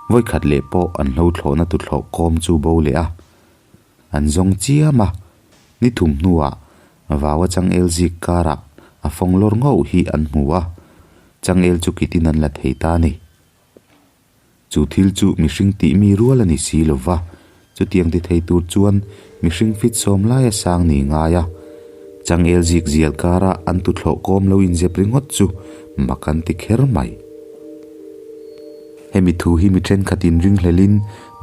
Vawikhat leh pawh an hlo thlawhna tuthlawh kawm chu bo leh a. An zawng chiam a, ni thum hnuah vaua changel zik karah a fawng lawr ngauh hi an hmu a, changel chu kitin an la thei ta a ni. Chu thil chu mihring tih mi rual a ni si lo va, chutiang ti thei tur chuan mihring fit sawm laia sang ni ngai a, changel zik zial kara an tuthlawh kawm lo inzep ringawt chu mak an ti kher mai. Hemi thu hi mi thenkhatin ringhlelin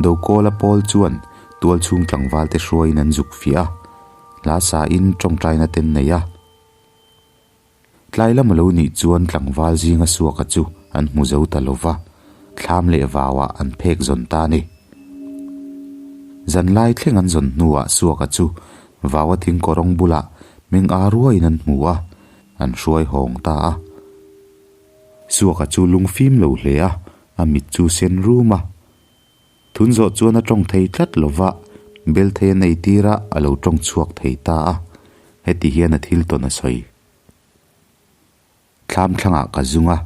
Dokawla pawl chuan Tual chhung tlangval te hruaiin an zuk fiah a, hla sain tawngtaina ten nei a. Tlai lam a lo nih chuan tlangval zinga suaka chu an hmu zo ta lo va, thlam leh vauah an phek zawn ta a ni. Zanlai thleng an zawn hnuah suaka chu vaua thing kawrawng bulah meng ar ruaiin an hmu a, an hruai hawng ta a. Suaka chu lungfim lo hle a, a mit chu sen rum a. Tun zawh chuan a tawng thei tlat lo va, Belthei a nei tir a, a lo tawng chhuak thei ta a. Heti hian a thil tawn a sawi. Thlam thlangah ka zung a,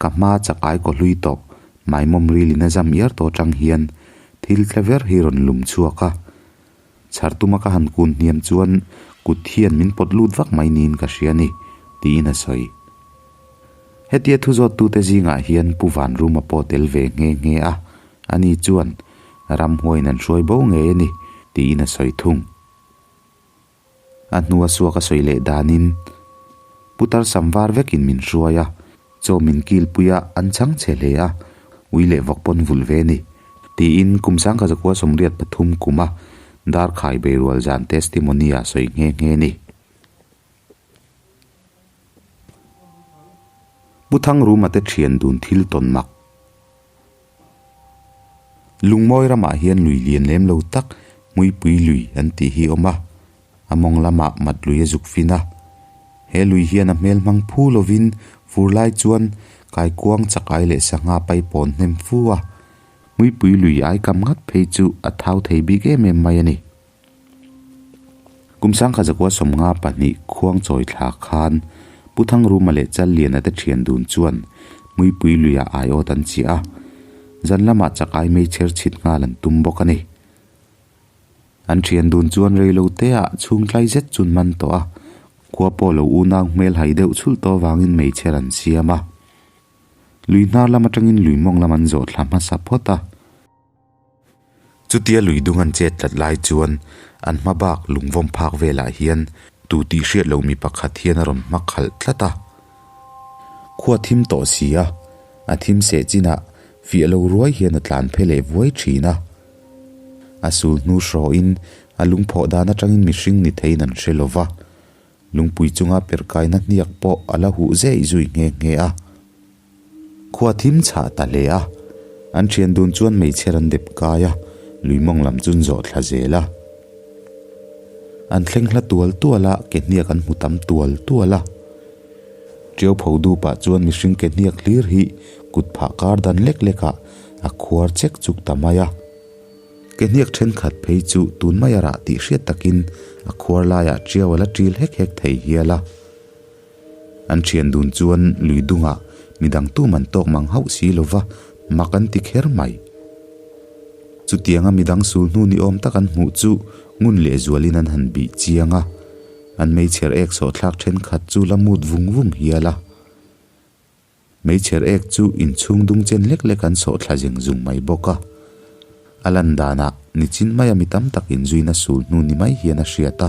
ka hma chak ai kaw hlui tawh, maimawm rilin a zam iar tawh atang hian thil tle ver hi rawn lum chhuak a. Chhar tuma ka han kun hniam chuan kut hian min pawt lut vak mai niin ka hria a ni, tiin a sawi. Hetia thu zawttute zingah hian Pu Vanruma pawh tel ve nghe nghe a, ani chuan ramhuaiin an hruai bo ngei a ni, tiin a sawi thung. A hnua suak a sawi leh danin Putar sam var vekin min hruai a, chaw min kilpui a, an chhang chhe hle a, ui leh vawk pawn vulh ve a ni, tiin kum sangkha zakua 83 kuma Darkhai Beirual zan testimony-a sawi nghe nghe a ni. Pu Thangruma te thian dun thil tawn mak. Lungmawi ramah hian lui lian lem lo tak Hmuipui lui an tih hi a awm a, a mawng lamah mat lui a zuk fin a. He lui hian a hmel hmang phu lovin fur lai chuan kaikuang chakai leh sangha paipawn hnem fu a. Hmuipui lui ai kam ngat phei chu a thau thei bik em em mai a ni. Kum 1952 khuang chawi thla khan Pu Thangruma leh Challiana te thian dun chuan Hmuipui luiah aiawt an chiah a, zan lamah chakai meichher chhit nghal an tum bawk a ni. An thian dun chuan reilo teah chhungtlai zet chun man tawh a, khua pawh lo unau hmel hai deuh chhulh tawh avangin meichher an siam a. Lui hnar lam atangin lui mawng lam an zawh thla hmasa phawt a. Chutia lui dung an chet tlat lai chuan an hma bak lungvawm phak velah hian tu tih hriat lo mi pakhat hian a rawn hma khalh tlat a. Khua thim tawh si a, a thim seh chinah fiah lo ruai hian a tlan phe leh vuai thin a. A sul hnu hrawhin a lungphawh dan atangin mihring ni theiin an hre lo va, lungpui chunga perkaina hniak pawh a la huh zeih zui nghe nghe a. Khua thim chhah ta hle a, an thian dun chuan hmeichhe ran dep kai a, lui mawng lam chu an zawh thla zel a. An thleng hla tual tual a, ke hniak an hmu tam tual tual a. Tiau pho dupah chuan mihring ke hniak hlir hi kut phah kar dan lek lek ah a khuar chek chuk ta mai a. Ke hniak thenkhat phei chu tun mai a rah tih hriat takin a khuar laiah tiau a la ṭil hek hek thei hial a. An thian dun chuan lui dungah midang tum an tawk mang hauh si lova mak an ti kher mai. Chutianga midang sul hnu ni awm tak an hmuh chu ngun lehzualin an han bih chiang a, an meichher ek sawhthlak thenkhat chu la mut vung vung hial a. Meichher ek chu inchhung dung chen lek lek an sawh thla zeng zung mai bawk a. A lan danah nichin maia mi tam tak inzuina sul hnu ni mai hian a hriat a.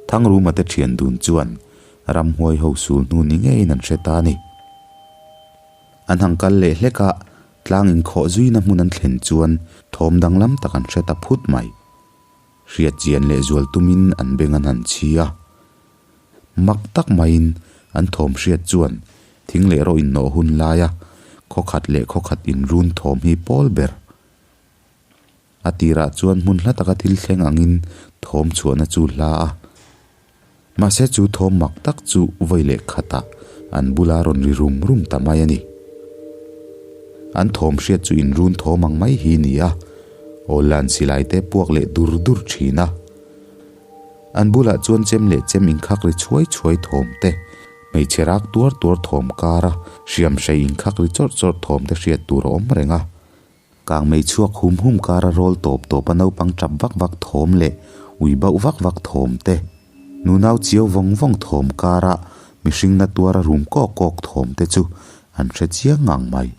Thangruma te thian dun chuan ramhuai ho sul hnu ni ngeiin an hre ta a ni. An han kal leh hlek a, tlang inkhawh zuina hmun an thlen chuan thawm danglam tak an hre ta phut mai. Hriat chian leh zual tumin an beng an han chhi a. Mak tak maiin an thawm hriat chuan thing leh rawh innawh hun laia khawkhat leh khawkhat inrun thawm hi pawl ber. A tirah chuan hmun hla taka thil thleng angin thawm chhuahna chu hla a. Mahse chu thawm mak tak chu vawi leh khatah an bula rawn ri rum rum ta mai a ni. An thawm hriat chu inrun thawm ang mai hi ni a, awllan silai te puak leh dur dur thin a. An bulah chuan chem leh chem inkhak ri chhuai chhuai thawm te, hmeichhe rak tuar tuar thawm kara hriam hrei inkhak ri chawrh chawrh thawm te hriat tur a awm reng a. Kangmei chhuak hum hum kara rawl tawp tawpa naupang tap vak vak thawm leh ui bauh vak vak thawm te, nunau chiau vawng vawng thawm kara mihring na tuara rum kawk kawk thawm te chu an hre chiang ngang mai.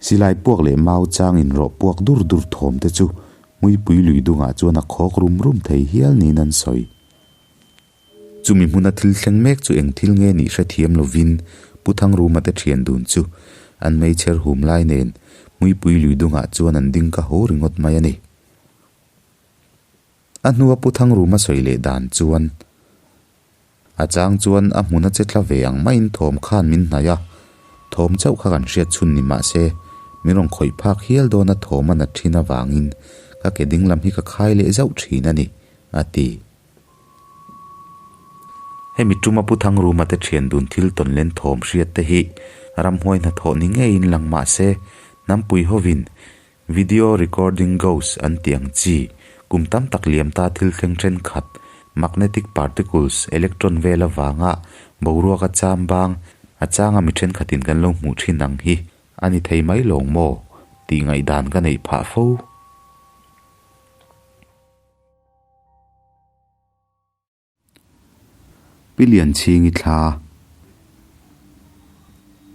Silai puak leh mau chang inrawh puak dur dur thawm te chu Hmuipui lui dungah chuan a khawk rum rum thei hial niin an sawi. Chumi hmuna thil thleng mek chu eng thil nge nih hrethiam lovin Pu Thangruma te thian dun chu an meichher hum lai nen Hmuipui lui dungah chuan an ding ka ho ringawt mai a ni. A hnua Pu Thangruma sawi leh dan chuan A chang chuan a hmun a che tla ve ang maiin thawm khan min hnaih a, thawm chauh kha kan hriat chhun ni mah se, min rawn khawih phak hial dawn a thawm a nat thin avangin ka ke ding lam hi ka khai leh zauh thin a ni, a ti. Hemi tuma Pu Thangruma te thian dun thil tawn len thawm hriat te hi ramhuai hnathawh ni ngeiin lang mah se, hnampui hovin Video recording ghost an tih ang chi, kum tam tak liam ta thil thleng thenkhat, magnetic particles, electron vel avanga boruak a cham bang, a changa mi thenkhatin kan lo hmuh thin ang hi a ni thei mai lawng maw tih ngaihdan ka neih phah fo. Pi Lianchhingi thla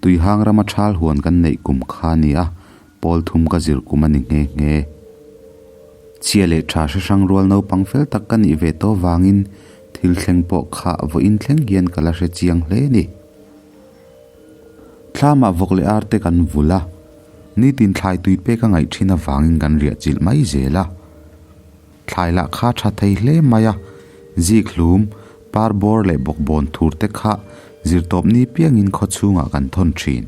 Tuihang rama thal huan kan neih kum kha a ni a, pawl thum ka zir kum a ni nghe nghe. Chhia leh tha hre hrang rual naupang fel tak ka nih ve tawh vangin thil thleng pawh kha vawiin thleng hian ka la hre chiang hle a ni. Thlamah vawk leh ar te kan vul a, nitin thlai tui pek a ngaih thin avangin kan riah chilh mai zel a. Thlai lah kha tha thei hle mai a, zik hlum, par bawr leh bawkbawn thur te kha zirtawp ni piangin khaw chhungah kan thawn thin.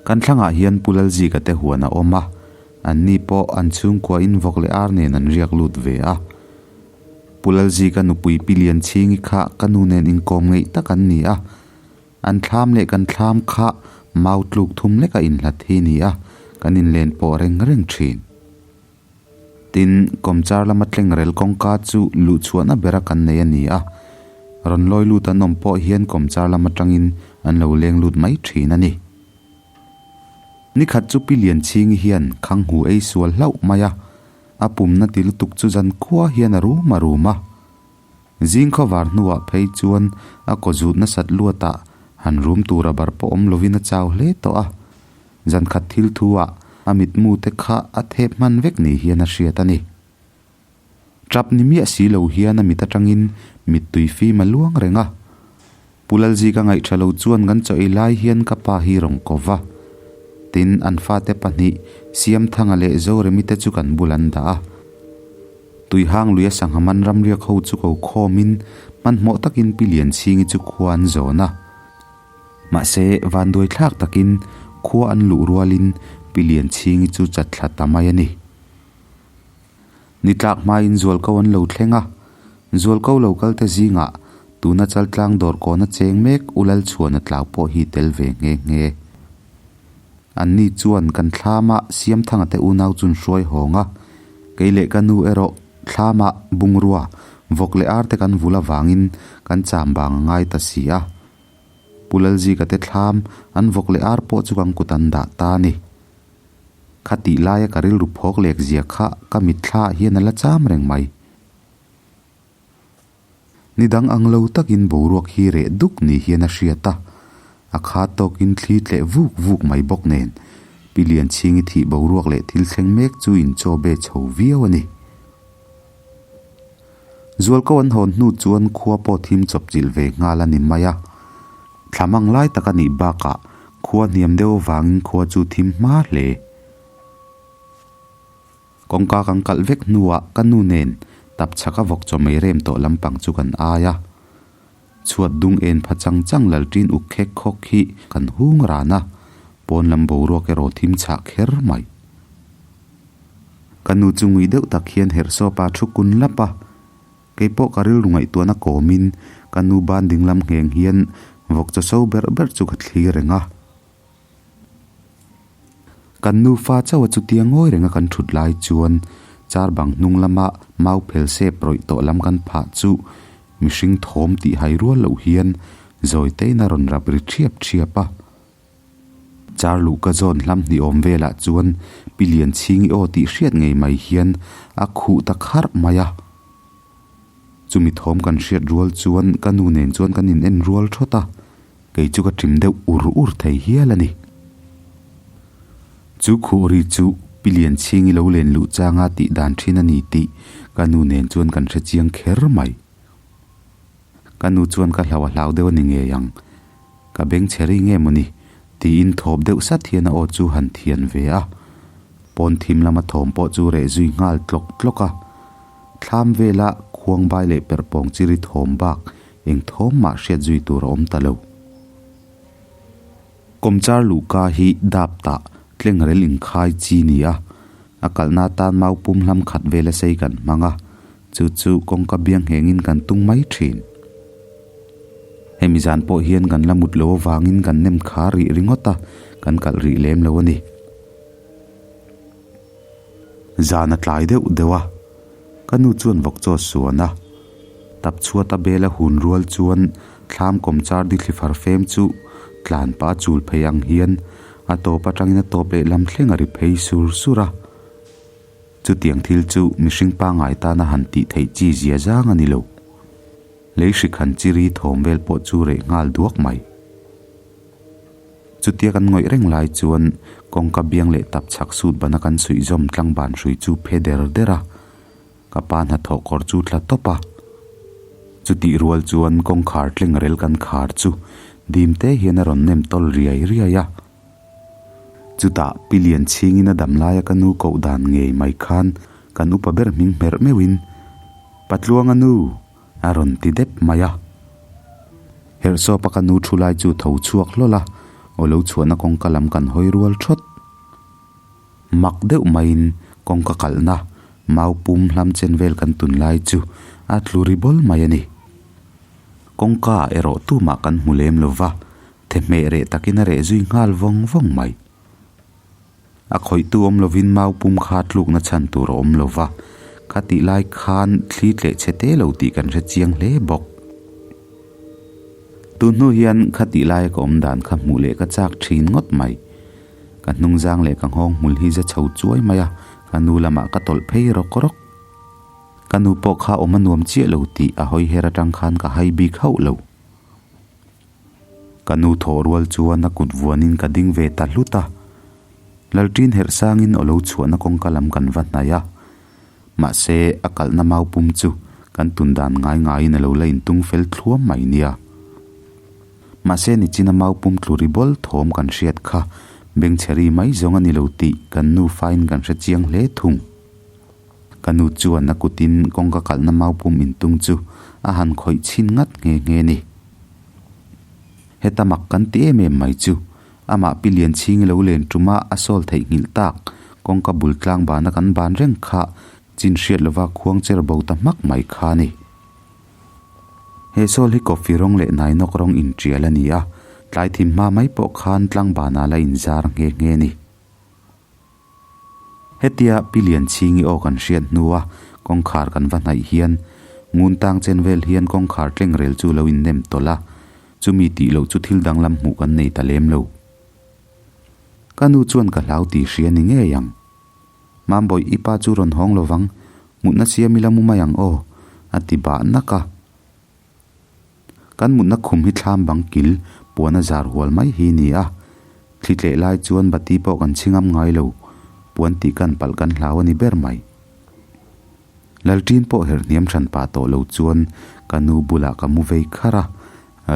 Kan thlangah hian Pu Lalzika te huan a awm a, anni pawh an chhungkua in vawk leh ar nen an riak lut ve a. Pu Lalzika nupui Pi Lianchhingi kha ka nu nen inkawm ngeih tak an ni a, An thlam leh kan thlam kha mau tluk thum leka inhlat hi ni a, kan inlen pawh reng reng thin. Tin, kawmchar lama tlengrel kawngka chu luhchhuahna bera kan nei a ni a, rawn lawi lut an awm pawh hian kawmchar lam atangin an lo leng lut mai thin a ni. Nikhat chu Pi Lianchhingi hian Khanghu ei sual hlauh mai a, a pumna ti lutuk chu zankhua hian a rum a rum a. Zing khawvar hnuah phei chuan a kaw zut nasat luatah han rum tura bar pawh awm lovin a chau hle tawh a. Zan khat thil thu ah A mitmu te kha a thep hman vek ni hian a hriat a ni. Tap ni miah si lo hian a mit atangin mittui fim a luang reng a. Pu Lalzika ngaihṭha lo chuan kan chaw ei lai hian ka pa hi rawn ko va. Tin, an fate pahnih, Siamthanga leh Zoremi te chu kan bul an dah a. Tuihang luia sangha man ramriak ho chu ko khawmin hmanhmawh takin Pi Lianchhingi chu khua an zawn a. Mahse, vanduai thlak takin khua an luh rualin Pi Lianchhingi chu chatthla ta mai a ni. Ni tlak hmain Zualko an lo thleng a, Zualko lo kal te zingah tuna Chaltlang dawr kawna cheng mek U Lalchhuana tlau pawh hi tel ve nghe nghe. Anni chuan kan thlama Siamthanga te unau chun hruai hawng a, kei leh ka nu erawh thlama bungrua, vawk leh ar te kan vul avangin kan cham bang a ngai ta si a. Pu Lalzika te thlam an vawk leh ar pawh chu kan kut an dah ta a ni. Kha tih laia ka rilru phawk lek zia kha ka mitthla ah hian a la cham reng mai. Ni dang ang lo takin boruak hi reh duk ni hian a hriat a, a kha tawkin thli tleh vuk vuk mai bawk nen Pi Lianchhingi thih boruak leh thil thleng mek chu inchaw be chho viau a ni. Zualko an hawn hnu chuan khua pawh thim chawp chilh ve nghal a ni mai a. Thla mang lai tak a nih bakah khua hniam deuh avangin khua chu thim hma hle. Kawngka kan kalh vek hnuah ka nu nen tap chhaka vawk chaw mei rem tawh lampang chu kan ai a. Chhuat dung en pha chang chang lalṭin uk khek khawk hi kan hung ran a, pawn lam boruak erawh thim chhah kher mai. Ka nu chu ngui deuh tak hian herhsawp a thu kun lap a, kei pawh ka rilru ngaihtuahna kawmin ka nu ban dinglam ngheng hian vawk chaw so berh berh chu ka thlir reng a. Kan nufa chauha chutia ngawi renga kan thut lai chuan char bang hnung lama mau phel sep rawih tawh lam kan phah chu mihring thawm tih hai rual loh hian zawi tein a rawn rap ri thiap thiap a. Char luh ka zawn hlam hnih awm velah chuan Pi Lianchhingi aw tih hriat ngei mai hian a khuh ta kharh mai a. Chumi thawm kan hriat rual chuan ka nu nen chuan kan in en rual thawt a, kei chu ka ṭim deuh ur ur thei hial a ni. Chu khuh ri chu Pi Lianchhingi lo len luh changa tih dan ṭhin a ni tih ka nu nen chuan kan hre chiang kher mai. Ka nu chuan ka hlau a hlau deuh a ni ngei ang. Ka beng chhe ri nge mawni? tiin thawp deuh sat hian a aw chu han thian ve a. Pawn thim lama thawm pawh chu reh zui nghal tlawk tlawk a. Thlam vela khuangbai leh perhpawng chi ri thawm bak eng thawm mah hriat zui tur a awm ta lo. Kawmchar luhka hi dap tah tlengrel inkhai chi ni a, a kalhna atan mau pum hlam khat vela sei kan hmang a, chu chu kawngka biang nghengin kan tung mai thin. Hemi zan pawh hian kan la mut lo avangin kan nem khar rih ringawt a, kan kalh rih lem lo a ni. Zan a tlai deuh deuh a, ka nu chuan vawk chaw suan a, tap chhuat a bel a hun rual chuan thlam kawmchar di thli far fem chu tlan pah chul phei ang hian a tawp atangin a tawp lehlam thleng a ri phei sur sur a. Chutiang thil chu mihring pangngai tana han tih theih chi zia zang a ni lo. Lei hrik han chiri thawm vel pawh chu reh nghal duak mai. Chutia kan ngawih reng lai chuan kawngka biang leh tap chhak sut bana kan suih zawm tlangban hrui chu phe der der a, ka pa hnathawh kawr chu tla tawp a. Chutih rual chuan kawngkhar tleng rel kan khar chu dim te hian a rawn nem tawl riai riai a. Chutah Pi Lianchhingin a dam laia ka nu koh dan ngei mai khan kan upa ber hming hmerh meuhin, Patluanga nu! a rawn ti dep mai a. Herhsawpa ka nu thu lai chu tho chhuak hlawl a, aw lo chhuahna kawngka lam kan hawi rual thawt. Mak deuh maiin kawngka kalhna mau pum hlam chen vel kan tun lai chu a tlu ri bawl mai a ni. Kawngka ah erawh tumah kan hmu lem lo va, thehmeh reh takin a reh zui nghal vawng vawng mai. A khawihtu awm lovin mau pum kha tlukna chhan tur a awm lo va, kha tih lai khan thli tleh chhe te lo tih kan hre chiang hle bawk. Tun hnu hian kha tih laia ka awm dan kha hmuh leh ka chak thin ngawt mai. Ka hnungzang leh ka nghawng hmul hi za chho chuai mai a, ka nu lamah ka tawlh phei rawk rawk. Ka nu pawh kha awm a nuam chiah lo tih a hawi her atang khan ka hai bik hauh lo. Ka nu thawh rual chuan a kut vuanin ka ding ve ta hlut a. Lalṭin herh sangin aw lo chhuahna kawngka lam kan va hnaih a, mahse a kalhna mau pum chu kan tun dan ngai ngaiin a lo la intung fel thluam mai nia. Mahse nichina mau pum tlu ri bawl thawm kan hriat kha bengchhe ri mai zawng a ni lo tih kan nufain kan hre chiang hle thung. Ka nu chuan a kutin kawngka kalhna mau pum intung chu a han khawih chhin ngat nghe nghe ni. Heta mak kan ti em em mai chu Amah pi lian chhing lo len tuma a sawl theihnghilh tak, kawngka bul tlang bana kan ban reng kha chin hriat lova khuang cher bo ta hmak mai kha a ni. He sawl hi coffee rawng leh nainawk rawng intial a ni a, tlai thim hma mai pawh khan tlang banah la inzar nghe nghe a ni. Hetia Pi Lianchhingi aw kan hriat hnua kawngkhar kan va hnaih hian ngun tang chen vel hian kawngkhar tleng rel chu lo innem tawlh a, chumi tih loh chu thil danglam hmuh kan nei ta lem lo. Ka nu chuan ka hlau tih hria ni ngei ang. Mambawi i pa chu rawn hawng lovang, mutna siam ila mu mai ang aw, a ti bah nak a. Kan mutna khum hi thlam bang kil puan a zar hual mai hi ni a, thli tleh lai chuan bati pawh kan chhingam ngai lo, puan tih kan palh kan hlau a ni ber mai. Lalṭin pawh herh hniam hran pah tawh lo chuan ka nu bulah ka mu vei khar a,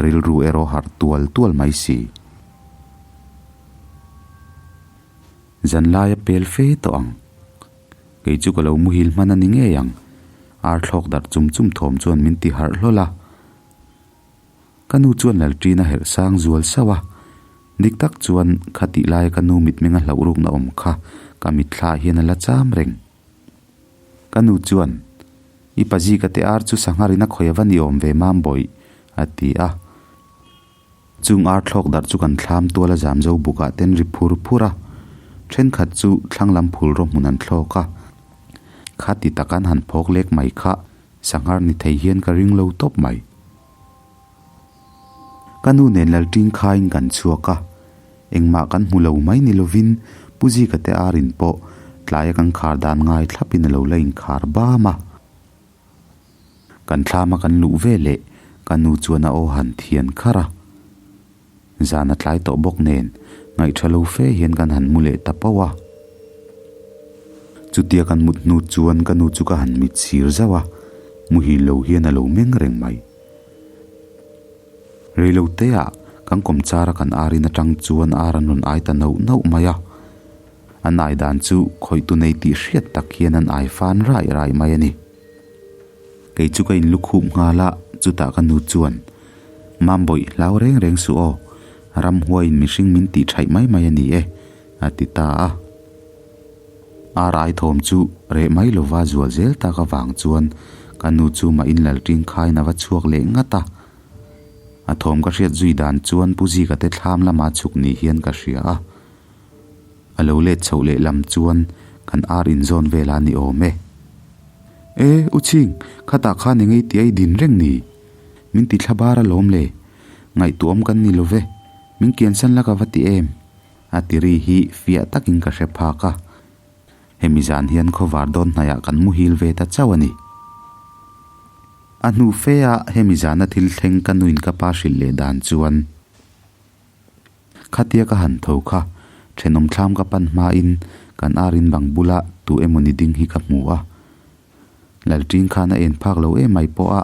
rilru erawh harh tual tual mai si. Zanlai a pel fe tawh ang. Kei chu ka lo muhil hman a ni ngei ang. Ar thlawk darh chum chum thawm chuan min ti harh hlawl a. Ka nu chuan Lalṭin a herh sang zual sauh a. Dik tak chuan kha tih laia ka nu mitmeng a hlauh rukna awm kha ka mitthla ah hian a la cham reng. Ka nu chuan, I pazika te ar chu sangharin a khawi a va ni awm ve mam bawih, a ti a. Chung ar thlawk darh chu kan thlam tual a zam zo bukah ten ri phur phur a, thenkhat chu thlang lam phul rawh hmun an thlawk a. Kha ti tak an han phawk lek mai kha sanghar ni thei hian ka ring lo tawp mai. Ka nu nen Lalṭing khaiin kan chhuak a, engmah kan hmu lo mai ni lovin Pu Zika te arin pawh tlaia kan khar dan ngai thlapin a lo la inkhar bam a. Kan thlama kan luh ve leh ka nu chuan a aw han thian kharh a. Zan a tlai tawh bawk nen ngaihṭha lo fe hian kan han mu leh ta pauh a. Chutia kan mut hnu chuan ka nu chu ka han mit sir zauh a, muhil lo hian a lo meng reng mai. Reilo teah kan kawmchara kan arin atang chuan ar an rawn ai ta nauh nauh mai a. An ai dan chu khawih tu nei tih hriat tak hian an ai fan raih raih mai a ni. Kei chu ka inlu khup nghal a, chutah ka nu chuan, Mambawih, hlau reng reng suh aw, ramhuaiin mihring min tih thaih mai mai a ni e, a ti ta a. Ar ai thawm chu reh mai lova zual zel tak avang chuan ka nu chu mah inlalṭing khain a va chhuak leh ngat a. A thawm ka hriat zui dan chuan Pu Zika te thlam lama chhuk ni hian ka hria a. A lo let chhoh leh lam chuan kan ar inzawn vel a ni awm e. E, U Chhing, khatah khan eng ei tih a i din reng ni? Min ti thla bar alawm le. Ngaihtuahawm kan ni lo ve. Min kiansan la ka va ti em? A ti ri hi fiah takin ka hre phak a. Hemi zan hian khawvar dawn hnaiah kan muhil ve ta chauh a ni. A hnu fe a hemi zana thil thleng ka nuin ka pa hrilh leh dan chuan. Khatia ka han tho kha, thenawm thlam ka pan hmain kan arin bang bula tu emawni ding hi ka hmu a. Lalṭing khan a en phak lo em mai pawh a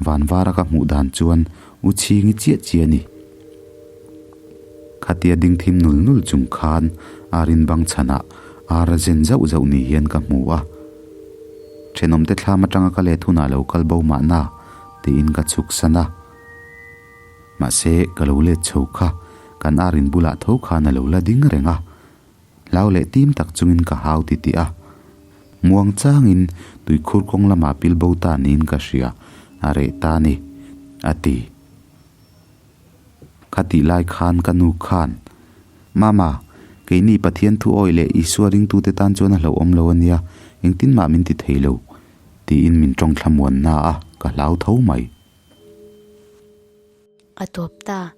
van vara ka hmuh dan chuan u chhingi chiah chiah a ni. Khatia ding thim nul nul chung khan arin bang chhanah ar a zen zauh zauh ni hian ka hmu a. Thenawmte thlam atanga ka let hunah lo kal bo mahna tiin ka chhuk san a. Mahse, ka lo let chho kha, kan arin bulah tho khan a lo la ding reng a. Hlau leh tim tak chungin ka hau ti tih a. Muang changin tuikhur kawng lamah pil bo ta niin ka hria, a reh ta ni, a ti. Kha tih lai khan ka nu khan, Mama, keini Pathian thu awih leh Isua ringtute tan chuan a hlauhawm lo a nia, engtin mah min ti thei lo, tiin min tawngthla muanna a, ka hlau tho mai. A tawp ta.